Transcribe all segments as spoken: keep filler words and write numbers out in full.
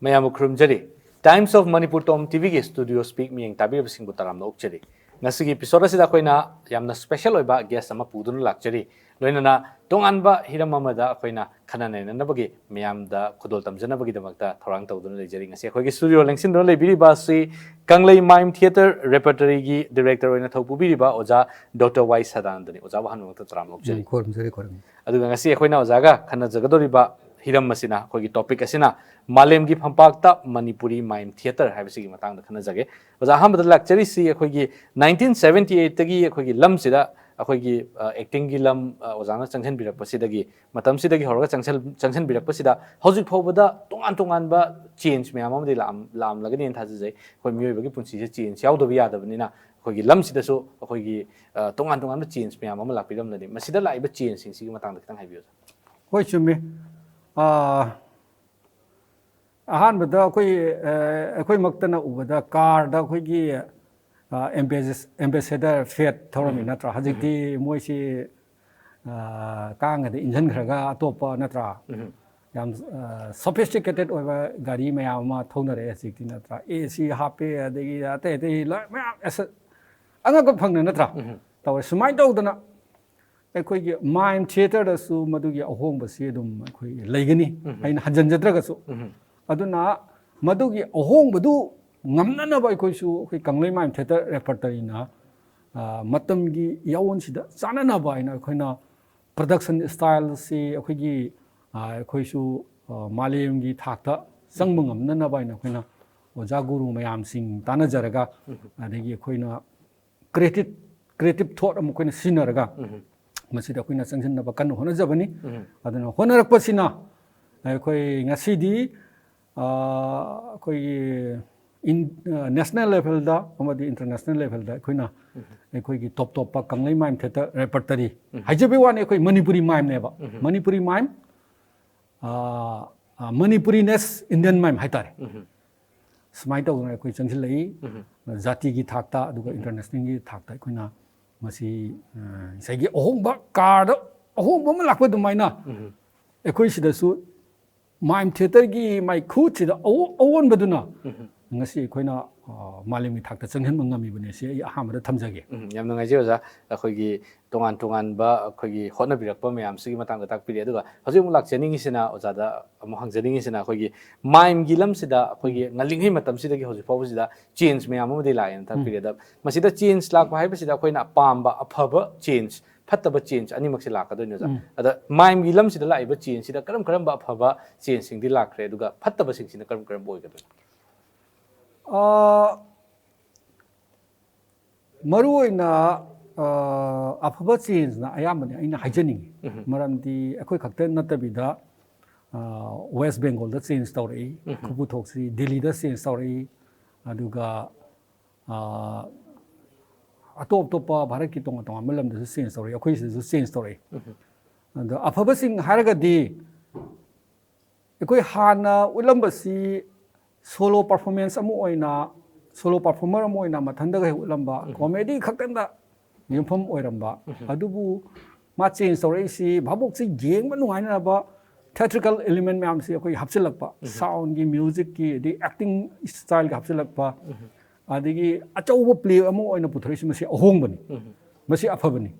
ꯃꯌꯥꯝꯕꯨ ꯈꯨꯔꯨꯝꯖꯔꯤ꯫ Times of Manipur Tom T ꯚꯤꯒꯤ Studio Speak ꯃꯤꯠꯌꯦꯡ ꯇꯥꯕꯤꯔꯤꯕꯁꯤꯡꯕꯨ ꯇꯔꯥꯝꯅ ꯑꯣꯛꯆꯔꯤ꯫ ꯉꯁꯤꯒꯤ episode ꯑꯁꯤꯗ ꯑꯩꯈꯣꯏꯅ ꯌꯥꯝꯅ special ꯑꯣꯏꯕ guest ꯑꯃ ꯄꯨꯗꯨꯅ ꯂꯥꯛꯆꯔꯤ꯫ ꯂꯣꯏꯅꯅ ꯇꯣꯉꯥꯟꯕ ꯍꯤꯔꯝ ꯑꯃꯗ ꯑꯩꯈꯣꯏꯅ ꯈꯟꯅ ꯅꯩꯅꯅꯕꯒꯤ, ꯃꯌꯥꯝꯗ ꯈꯨꯗꯣꯜ ꯇꯝꯖꯅꯕꯒꯤꯗꯃꯛꯇ ꯊꯧꯔꯥꯡ ꯇꯧꯗꯨꯅ ꯂꯩꯖꯔꯤ꯫ ꯉꯁꯤ ꯑꯩꯈꯣꯏꯒꯤ studio ꯂꯦꯡꯁꯤꯟꯗꯨꯅ ꯂꯩꯕꯤꯔꯤꯕ ꯑꯁꯤ ꯀꯪꯂꯩ Mime Theatre Repertoryꯒꯤ director ꯑꯣꯏꯅ ꯊꯧ ꯄꯨꯕꯤꯔꯤꯕ ꯑꯣꯖꯥ ꯗꯣꯛꯇꯔ ꯋꯥꯏ ꯁꯗꯥꯅꯟꯗꯅꯤ꯫ ꯑꯣꯖꯥꯕꯨ ꯑꯍꯥꯟꯕꯃꯛꯇ ꯇꯔꯥꯝꯅ ꯑꯣꯛꯆꯔꯤ꯫ ꯎꯝ, ꯈꯨꯔꯨꯝꯖꯔꯤ, ꯈꯨꯔꯨꯝꯖꯔꯤ꯫ ꯑꯗꯨꯒ ꯉꯁꯤ ꯑꯩꯈꯣꯏꯅ ꯑꯣꯖꯥꯒ ꯈꯟꯅꯖꯒꯗꯧꯔꯤꯕ ꯍꯤꯔꯝ ꯑꯁꯤꯅ, ꯑꯩꯈꯣꯏꯒꯤ topic ꯑꯁꯤꯅ ꯃꯥꯂꯦꯝꯒꯤ ꯐꯝꯄꯥꯛꯇ ꯃꯅꯤꯄꯨꯔꯤ Mime Theatre ꯍꯥꯏꯕꯁꯤꯒꯤ ꯃꯇꯥꯡꯗ ꯈꯟꯅꯖꯒꯦ꯫ ꯑꯣꯖꯥ, ꯑꯍꯥꯟꯕꯗ ꯂꯥꯛꯆꯔꯤꯁꯤ ꯑꯩꯈꯣꯏꯒꯤ nineteen seventy eightꯇꯒꯤ ꯑꯩꯈꯣꯏꯒꯤ ꯂꯝꯁꯤꯗ ꯑꯩꯈꯣꯏꯒꯤ, ꯑ, actingꯒꯤ ꯂꯝ, ꯑ, ꯑꯣꯖꯥꯅ ꯆꯪꯁꯤꯟꯕꯤꯔꯛꯄꯁꯤꯗꯒꯤ, ꯃꯇꯝꯁꯤꯗꯒꯤ ꯍꯧꯔꯒ ꯆꯪꯁꯤꯜ-, ꯆꯪꯁꯤꯟꯕꯤꯔꯛꯄꯁꯤꯗ ꯍꯧꯖꯤꯛ ꯐꯥꯎꯕꯗ ꯇꯣꯉꯥꯟ ꯇꯣꯉꯥꯟꯕ change ꯃꯌꯥꯝ ꯑꯃꯗꯤ ꯂꯥꯛꯑꯝ-, ꯂꯥꯛꯑꯝꯂꯒꯅꯤꯅ ꯊꯥꯖꯖꯩ꯫ ꯑꯩꯈꯣꯏ ꯃꯤꯑꯣꯏꯕꯒꯤ ꯄꯨꯟꯁꯤꯁꯦ change ꯌꯥꯎꯗꯕ ꯌꯥꯗꯕꯅꯤꯅ ꯑꯩꯈꯣꯏꯒꯤ ꯂꯝꯁꯤꯗꯁꯨ ꯑꯩꯈꯣꯏꯒꯤ, ꯑ, ꯇꯣꯉꯥꯟ ꯇꯣꯉꯥꯟꯕ change ꯃꯌꯥꯝ ꯑꯃ ꯂꯥꯛꯄꯤꯔꯝꯂꯅꯤ꯫ ꯃꯁꯤꯗ ꯂꯥꯛꯏꯕ changeꯁꯤꯡꯁꯤꯒꯤ ꯃꯇꯥꯡꯗ ꯈꯤꯇꯪ ꯍꯥꯏꯕꯤꯌꯨ꯫ ꯍꯣꯏ, ꯆꯨꯝꯃꯤ꯫ ꯑ, ꯑꯍꯥꯟꯕꯗ ꯑꯩꯈꯣꯏ, ꯑ, ꯑꯩꯈꯣꯏꯃꯛꯇꯅ ꯎꯕꯗ car ꯗ ꯑꯩꯈꯣꯏꯒꯤ, ꯑ, ambas-, ambassador Fiat ꯊꯧꯔꯝꯃꯤ ꯎꯝ꯫ ꯅꯠꯇ꯭ꯔꯥ? ꯍꯧꯖꯤꯛꯇꯤ ꯎꯝ꯫ ꯃꯣꯏꯁꯤ, ꯑ, ꯀꯥꯡꯒꯗ ꯏꯟꯖꯟꯈ꯭ꯔꯒ ꯑꯇꯣꯞꯄ ꯅꯠꯇ꯭ꯔꯥ? ꯎꯝ꯫ ꯌꯥꯝ, ꯑ, sophisticated ꯑꯣꯏꯕ ꯒꯥꯔꯤ ꯃꯌꯥꯝ ꯑꯃ ꯊꯧꯅꯔꯛꯑꯦ ꯍꯧꯖꯤꯛꯇꯤ ꯅꯠꯇ꯭ꯔꯥ? AC ꯍꯥꯞꯄꯦ, ꯑꯗꯒꯤ ꯑꯇꯩ ꯑꯇꯩ ꯂꯣꯏ ꯃꯌꯥꯝ ꯑꯁ-, ꯑꯉꯛꯄ ꯐꯪꯅ ꯅꯠꯇ꯭ꯔꯥ? ꯎꯝ꯫ ꯇꯧꯔꯦ꯫ ꯁꯨꯃꯥꯏꯅ ꯇꯧꯗꯅ ꯑꯩꯈꯣꯏꯒꯤ Mime Theatre ꯗꯁꯨ ꯃꯗꯨꯒꯤ ꯑꯍꯣꯡꯕꯁꯤ ꯑꯗꯨꯝ ꯑꯩꯈꯣꯏ ꯂꯩꯒꯅꯤ, ꯎꯝ꯫ ꯑꯩꯅ ꯍꯟꯖꯟꯖꯗ꯭ꯔꯒꯁꯨ꯫ ꯎꯝ꯫ ꯑꯗꯨꯅ ꯃꯗꯨꯒꯤ ꯑꯍꯣꯡꯕꯗꯨ ꯉꯝꯅꯅꯕ ꯑꯩꯈꯣꯏꯁꯨ ꯑꯩꯈꯣꯏ ꯀꯪꯂꯩ Mime Theatre Repertory ꯅ, ꯑ, ꯃꯇꯝꯒꯤ ꯏꯌꯥꯑꯣꯟꯁꯤꯗ ꯆꯥꯟꯅꯅꯕ ꯍꯥꯏꯅ ꯑꯩꯈꯣꯏꯅ production style ꯁꯤ ꯑꯩꯈꯣꯏꯒꯤ, ꯑ, ꯑꯩꯈꯣꯏꯁꯨ, ꯑ, ꯃꯥꯂꯦꯝꯒꯤ ꯊꯥꯛꯇ ꯆꯪꯕ ꯉꯝꯅꯅꯕ ꯍꯥꯏꯅ ꯑꯩꯈꯣꯏꯅ ꯑꯣꯖꯥ ꯒꯨꯔꯨ ꯃꯌꯥꯝꯁꯤꯡ ꯇꯥꯟꯅꯖꯔꯒ, ꯎꯝ꯫ ꯑꯗꯒꯤ ꯑꯩꯈꯣꯏꯅ creative, creative thought ꯑꯃ ꯑꯩꯈꯣꯏꯅ ꯁꯤꯖꯤꯟꯅꯔꯒ ꯎꯝ꯫ ꯃꯁꯤꯗ ꯑꯩꯈꯣꯏꯅ ꯆꯪꯁꯤꯟꯅꯕ ꯀꯟꯅ ꯍꯣꯠꯅꯖꯕꯅꯤ꯫ ꯎꯝ꯫ ꯑꯗꯨꯅ ꯍꯣꯠꯅꯔꯛꯄꯁꯤꯅ ꯑꯩꯈꯣꯏ ꯉꯁꯤꯗꯤ, ꯑ, ꯑꯩꯈꯣꯏꯒꯤ in-, ꯑ, national level ꯗ ꯑꯃꯗꯤ international level ꯗ ꯑꯩꯈꯣꯏꯅ ꯎꯝ꯫ ꯑꯩꯈꯣꯏꯒꯤ top ꯇꯣꯞꯄ ꯀꯪꯂꯩ Mime Theatre Repertory ꯎꯝ꯫ ꯍꯥꯏꯖꯕꯩ ꯋꯥꯅꯤ, ꯑꯩꯈꯣꯏ ꯃꯅꯤꯄꯨꯔꯤ mime ꯅꯦꯕ꯫ ꯎꯝ꯫ ꯃꯅꯤꯄꯨꯔꯤ mime, ꯑ, ꯑ, Manipuri-ness Indian mime ꯍꯥꯏꯇꯥꯔꯦ꯫ ꯎꯝ꯫ ꯁꯨꯃꯥꯏꯅ ꯇꯧꯗꯅ ꯑꯩꯈꯣꯏ ꯆꯪꯁꯤꯜꯂꯛꯏ꯫ ꯎꯝ꯫ ꯖꯥꯇꯤꯒꯤ ꯊꯥꯛꯇ, ꯑꯗꯨꯒ ꯎꯝ꯫ international ꯒꯤ ꯊꯥꯛꯇ ꯑꯩꯈꯣꯏꯅ ꯃꯁꯤ, ꯑ, ꯉꯁꯥꯏꯒꯤ ꯑꯍꯣꯡꯕ car ꯗ ꯑꯍꯣꯡꯕ ꯑꯃ ꯂꯥꯛꯄ ꯑꯗꯨꯃꯥꯏꯅ ꯎꯝ꯫ ꯑꯩꯈꯣꯏ ꯁꯤꯗꯁꯨ ꯃꯥꯏꯝ ꯊꯤꯌꯦꯇꯔꯒꯤ ꯃꯥꯏꯈꯨꯁꯤꯗ ꯑꯑꯣ-, ꯑꯑꯣꯟꯕꯗꯨꯅ ꯉꯁꯤ ꯑꯩꯈꯣꯏꯅ, ꯑ, ꯃꯥꯂꯦꯝꯒꯤ ꯊꯥꯛꯇ ꯆꯪꯍꯟꯕ ꯉꯝꯃꯤꯕꯅꯦ꯫ ꯁꯤ ꯑꯩ ꯑꯍꯥꯟꯕꯗ ꯊꯝꯖꯒꯦ꯫ ꯎꯝ, ꯌꯥꯝ ꯅꯨꯡꯉꯥꯏꯖꯩ ꯑꯣꯖꯥ꯫ ꯑꯩꯈꯣꯏꯒꯤ ꯇꯣꯉꯥꯟ ꯇꯣꯉꯥꯟꯕ ꯑꯩꯈꯣꯏꯒꯤ ꯍꯣꯠꯅꯕꯤꯔꯛꯄ ꯃꯌꯥꯝꯁꯤꯒꯤ ꯃꯇꯥꯡꯗ ꯇꯥꯛꯄꯤꯔꯤ꯫ ꯑꯗꯨꯒ ꯍꯧꯖꯤꯛ ꯑꯃꯨꯛ ꯂꯥꯛꯆꯅꯤꯡꯉꯤꯁꯤꯅ, ꯑꯣꯖꯥꯗ ꯑꯃꯨꯛ ꯍꯪꯖꯅꯤꯡꯉꯤꯁꯤꯅ, ꯑꯩꯈꯣꯏꯒꯤ ꯃꯥꯏꯝꯒꯤ ꯂꯝꯁꯤꯗ ꯑꯩꯈꯣꯏꯒꯤ ꯉꯜꯂꯤꯉꯩ ꯃꯇꯝꯁꯤꯗꯒꯤ ꯍꯧꯖꯤꯛ ꯐꯥꯎꯕꯁꯤꯗ ꯆꯦꯟꯖ ꯃꯌꯥꯝ ꯑꯃꯗꯤ ꯂꯥꯛꯑꯦꯅ ꯇꯥꯛꯄꯤꯔꯤ꯫ ꯑꯗ ꯃꯁꯤꯗ ꯆꯦꯟꯖ ꯂꯥꯛꯄ ꯍꯥꯏꯕꯁꯤꯗ ꯑꯩꯈꯣꯏꯅ ꯑꯄꯥꯝꯕ ꯑꯐꯕ ꯆꯦꯟꯖ, ꯐꯠꯇꯕ ꯆꯦꯟꯖ ꯑꯅꯤꯃꯛꯁꯦ ꯂꯥꯛꯀꯗꯣꯏꯅꯦ ꯑꯣꯖꯥ꯫ ꯑꯗ ꯃꯥꯏꯝꯒꯤ ꯂꯝꯁꯤꯗ ꯂꯥꯛꯏꯕ ꯆꯦꯟꯖꯁꯤꯗ ꯀꯔꯝ ꯀꯔꯝꯕ ꯑꯐꯕ ꯆꯦꯟꯖꯁꯤꯡꯗꯤ ꯂꯥꯛꯈ꯭ꯔꯦ, ꯑꯗꯨꯒ ꯐꯠꯇꯕꯁꯤꯡꯁꯤꯅ ꯀꯔꯝ ꯀꯔꯝꯕ ꯑꯣꯏꯒꯗꯣꯏꯅꯣ? ꯑ, ꯃꯔꯨꯑꯣꯏꯅ, ꯑ, ꯑꯐꯕ ꯆꯦꯟꯖꯅ ꯑꯌꯥꯝꯕꯅꯤ ꯑꯩꯅ ꯍꯥꯏꯖꯅꯤꯡꯉꯤ꯫ ꯃꯔꯝꯗꯤ ꯑꯩꯈꯣꯏ ꯈꯛꯇ ꯅꯠꯇꯕꯤꯗ, ꯑ, ꯋꯦꯁ ꯕꯦꯡꯒꯣꯜꯗ ꯆꯦꯟꯖ ꯇꯧꯔꯛꯏ, ꯈꯨꯕꯨ ꯊꯣꯛꯁꯤ ꯗꯤꯜꯂꯤꯗ ꯆꯦꯟꯖ ꯇꯧꯔꯛꯏ, ꯑꯗꯨꯒ, ꯑ, ꯑꯇꯣꯞ ꯑꯇꯣꯞꯄ ꯚꯥꯔꯠꯀꯤ ꯇꯣꯉꯥꯟ ꯇꯣꯉꯥꯟꯕ ꯂꯝꯗꯁꯨ ꯆꯦꯟꯖ ꯇꯧꯔꯛꯏ, ꯑꯩꯈꯣꯏ ꯁꯤꯗꯁꯨ ꯆꯦꯟꯖ ꯇꯧꯔꯛꯏ꯫ ꯑꯗꯣ ꯑꯐꯕꯁꯤꯡ ꯍꯥꯏꯔꯒꯗꯤ ꯑꯩꯈꯣꯏ ꯍꯥꯟꯅ ꯎꯠꯂꯝꯕꯁꯤ ꯁꯣꯂꯣ ꯄꯔꯐꯣꯔꯃꯦꯟꯁ ꯑꯃ ꯑꯣꯏꯅ, ꯁꯣꯂꯣ ꯄꯔꯐꯣꯔꯃꯔ ꯑꯃ ꯑꯣꯏꯅ ꯃꯊꯟꯇꯒ ꯍꯦꯛ ꯎꯠꯂꯝꯕ, ꯀꯣꯃꯦꯗꯤ ꯈꯛꯇꯪꯗ ꯌꯨꯝꯐꯝ ꯑꯣꯏꯔꯝꯕ꯫ ꯑꯗꯨꯕꯨ ꯃꯥ ꯆꯦꯟꯖ ꯇꯧꯔꯛꯏꯁꯤ ꯚꯥꯕꯣꯛꯁꯤ ꯌꯦꯡꯕ ꯅꯨꯡꯉꯥꯏꯅꯕ ꯊꯤꯌꯦꯇ꯭ꯔꯤꯀꯦꯜ ꯏꯂꯤꯃꯦꯟ ꯃꯌꯥꯝꯁꯤ ꯑꯩꯈꯣꯏ ꯍꯥꯞꯆꯤꯜꯂꯛꯄ, ꯁꯥꯎꯟꯒꯤ, ꯃ꯭ꯌꯨꯖꯤꯛꯀꯤ, ꯑꯗꯩ ꯑꯦꯛꯇꯤꯡ ꯏꯁꯇꯥꯏꯜꯒ ꯍꯥꯞꯆꯤꯜꯂꯛꯄ, ꯑꯗꯒꯤ ꯑꯆꯧꯕ ꯄ꯭ꯂꯦ ꯑꯃ ꯑꯣꯏꯅ ꯄꯨꯊꯣꯔꯛꯏꯁꯤ, ꯃꯁꯤ ꯑꯍꯣꯡꯕꯅꯤ, ꯃꯁꯤ ꯑꯐꯕꯅꯤ꯫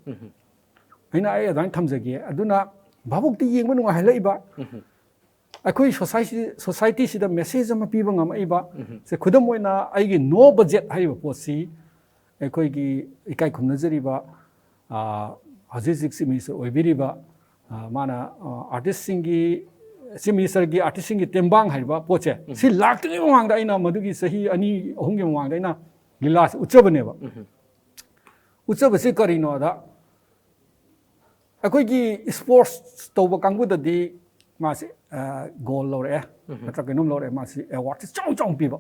ꯑꯩꯅ ꯑꯩ ꯑꯗꯨꯃꯥꯏꯅ ꯊꯝꯖꯒꯦ꯫ ꯑꯗꯨꯅ ꯚꯥꯕꯣꯛꯇꯤ ꯌꯦꯡꯕ ꯅꯨꯡꯉꯥꯏꯍꯜꯂꯛꯏꯕ, ꯑꯩꯈꯣꯏ ꯁꯣꯁꯥꯏꯇꯤ, ꯁꯣꯁꯥꯏꯇꯤꯁꯤꯗ ꯃꯦꯁꯦꯖ ꯑꯃ ꯄꯤꯕ ꯉꯝꯃꯛꯏꯕ꯫ ꯁꯦ, ꯈꯨꯗꯝ ꯑꯣꯏꯅ ꯑꯩꯒꯤ ꯅꯣ ꯕꯖꯦꯠ ꯍꯥꯏꯔꯤꯕ ꯄꯣꯠꯁꯤ ꯑꯩꯈꯣꯏꯒꯤ ꯏꯀꯥꯏ ꯈꯨꯝꯅꯖꯔꯤꯕ, ꯑ, ꯍꯧꯖꯤꯛ ꯍꯧꯖꯤꯛ ꯆꯤꯐ ꯃꯤꯅꯤꯁꯇꯔ ꯑꯣꯏꯕꯤꯔꯤꯕ, ꯑ, ꯃꯥꯅ, ꯑ, ꯑꯥꯔꯇꯤꯁꯁꯤꯡꯒꯤ, ꯆꯤꯐ ꯃꯤꯅꯤꯁꯇꯔꯒꯤ ꯑꯥꯔꯇꯤꯁꯁꯤꯡꯒꯤ ꯇꯦꯡꯕꯥꯡ ꯍꯥꯏꯔꯤꯕ ꯄꯣꯠꯁꯦ, ꯁꯤ ꯂꯥꯛꯇ꯭ꯔꯤꯉꯩ ꯃꯃꯥꯡꯗ ꯑꯩꯅ, ꯃꯗꯨꯒꯤ ꯆꯍꯤ ꯑꯅꯤ ꯑꯍꯨꯝꯒꯤ ꯃꯃꯥꯡꯗ ꯑꯩꯅ ꯂꯤꯂꯥꯁꯦ ꯎꯠꯆꯕꯅꯦꯕ꯫ ꯎꯠꯆꯕꯁꯤ ꯀꯔꯤꯅꯣꯗ, ꯑꯩꯈꯣꯏꯒꯤ ꯏꯁꯄꯣꯔꯠꯁ ꯇꯧꯕ ꯀꯥꯡꯕꯨꯗꯗꯤ ꯃꯥꯁꯦ, ꯑ, ꯒꯣꯜ ꯂꯧꯔꯛꯑꯦ, ꯅꯠꯇ꯭ꯔꯒ ꯀꯩꯅꯣꯝ ꯂꯧꯔꯛꯑꯦ, ꯃꯥꯁꯤ ꯑꯦꯋꯥꯔꯗꯁꯦ ꯆꯥꯎ ꯆꯥꯎꯅ ꯄꯤꯕ,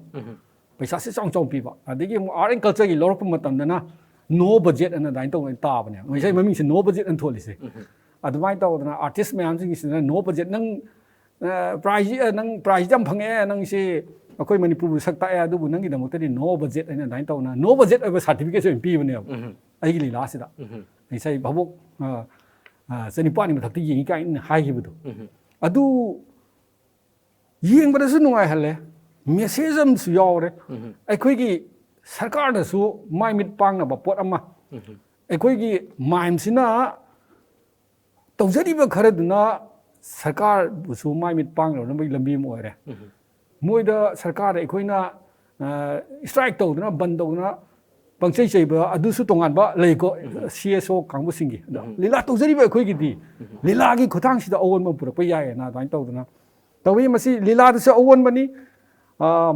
ꯄꯩꯁꯥꯁꯦ ꯆꯥꯎ ꯆꯥꯎꯅ ꯄꯤꯕ꯫ ꯑꯗꯒꯤ ꯑꯃꯨꯛ ꯑꯥꯔꯠ ꯑꯦꯟ ꯀꯜꯆꯔꯒꯤ ꯂꯧꯔꯛꯄ ꯃꯇꯝꯗꯅ ꯅꯣ ꯕꯖꯦꯠ ꯑꯅ ꯑꯗꯨꯃꯥꯏꯅ ꯇꯧꯅ ꯇꯥꯕꯅꯦ꯫ ꯉꯁꯥꯏ ꯃꯃꯤꯡꯁꯦ ꯅꯣ ꯕꯖꯦꯠ ꯑꯅ ꯊꯣꯜꯂꯤꯁꯦ꯫ ꯑꯗꯨꯃꯥꯏꯅ ꯇꯧꯗꯅ ꯑꯥꯔꯇꯤꯁ ꯃꯌꯥꯝꯁꯤꯡꯁꯤꯅ ꯅꯣ ꯕꯖꯦꯠ, ꯅꯪ, ꯑ, ꯄ꯭ꯔꯥꯏꯖ, ꯑ, ꯅꯪ ꯄ꯭ꯔꯥꯏꯖ ꯌꯥꯝ ꯐꯪꯉꯛꯑꯦ, ꯅꯪꯁꯦ ꯑꯩꯈꯣꯏ ꯃꯅꯤꯄꯨꯔꯕꯨ ꯁꯛ ꯇꯥꯛꯑꯦ, ꯑꯗꯨꯕꯨ ꯅꯪꯒꯤꯗꯃꯛꯇꯗꯤ ꯅꯣ ꯕꯖꯦꯠ ꯍꯥꯏꯅ ꯑꯗꯨꯃꯥꯏꯅ ꯇꯧꯗꯅ ꯅꯣ ꯕꯖꯦꯠ ꯑꯣꯏꯕ ꯁꯥꯔꯇꯤꯐꯤꯀꯦꯠꯁꯨ ꯑꯣꯏꯅ ꯄꯤꯕꯅꯦꯕ꯫ ꯑꯩꯒꯤ ꯂꯤꯂꯥꯁꯤꯗ ꯉꯁꯥꯏ ꯚꯥꯕꯣꯛ, ꯑ, ꯑ, ꯆꯅꯤꯄꯥꯟꯒꯤ ꯃꯊꯛꯇ ꯌꯦꯡꯉꯤ ꯀꯥꯏꯅ ꯍꯥꯏꯈꯤꯕꯗꯣ, ꯑꯗꯨ ꯌꯦꯡꯕꯗꯁꯨ ꯅꯨꯡꯉꯥꯏꯍꯜꯂꯦ, ꯃꯦꯁꯦꯖ ꯑꯃꯁꯨ ꯌꯥꯎꯔꯦ꯫ ꯑꯩꯈꯣꯏꯒꯤ ꯁꯔꯀꯥꯔꯗꯁꯨ ꯃꯥꯏ ꯃꯤꯠ ꯄꯥꯡꯅꯕ ꯄꯣꯠ ꯑꯃ, ꯑꯩꯈꯣꯏꯒꯤ ꯃꯥꯏꯝꯁꯤꯅ ꯇꯧꯖꯔꯤꯕ ꯈꯔꯗꯨꯅ ꯁꯔꯀꯥꯔꯕꯨꯁꯨ ꯃꯥꯏ ꯃꯤꯠ ꯄꯥꯡꯅꯅꯕꯒꯤ ꯂꯝꯕꯤ ꯑꯃ ꯑꯣꯏꯔꯦ꯫ ꯃꯣꯏꯗ ꯁꯔꯀꯥꯔꯗ ꯑꯩꯈꯣꯏꯅ ꯏꯁꯇ꯭ꯔꯥꯏꯛ ꯇꯧꯗꯅ, ꯕꯟ ꯇꯧꯗꯅ ꯄꯪꯆꯩ ꯆꯩꯕ ꯑꯗꯨꯁꯨ ꯇꯣꯉꯥꯟꯕ ꯂꯩꯀꯣ, ꯁꯤ ꯑꯦꯁ ꯑꯣ ꯀꯥꯡꯕꯨꯁꯤꯡꯒꯤ꯫ ꯑꯗꯣ ꯂꯤꯂꯥ ꯇꯧꯖꯔꯤꯕ ꯑꯩꯈꯣꯏꯒꯤꯗꯤ ꯂꯤꯂꯥꯒꯤ ꯈꯨꯠꯊꯥꯡꯁꯤꯗ ꯑꯑꯣꯟꯕ ꯄꯨꯔꯛꯄ ꯌꯥꯏꯌꯦꯅ ꯑꯗꯨꯃꯥꯏꯅ ꯇꯧꯗꯅ ꯇꯧꯏ꯫ ꯃꯁꯤ ꯂꯤꯂꯥꯗꯁꯨ ꯑꯑꯣꯟꯕꯅꯤ,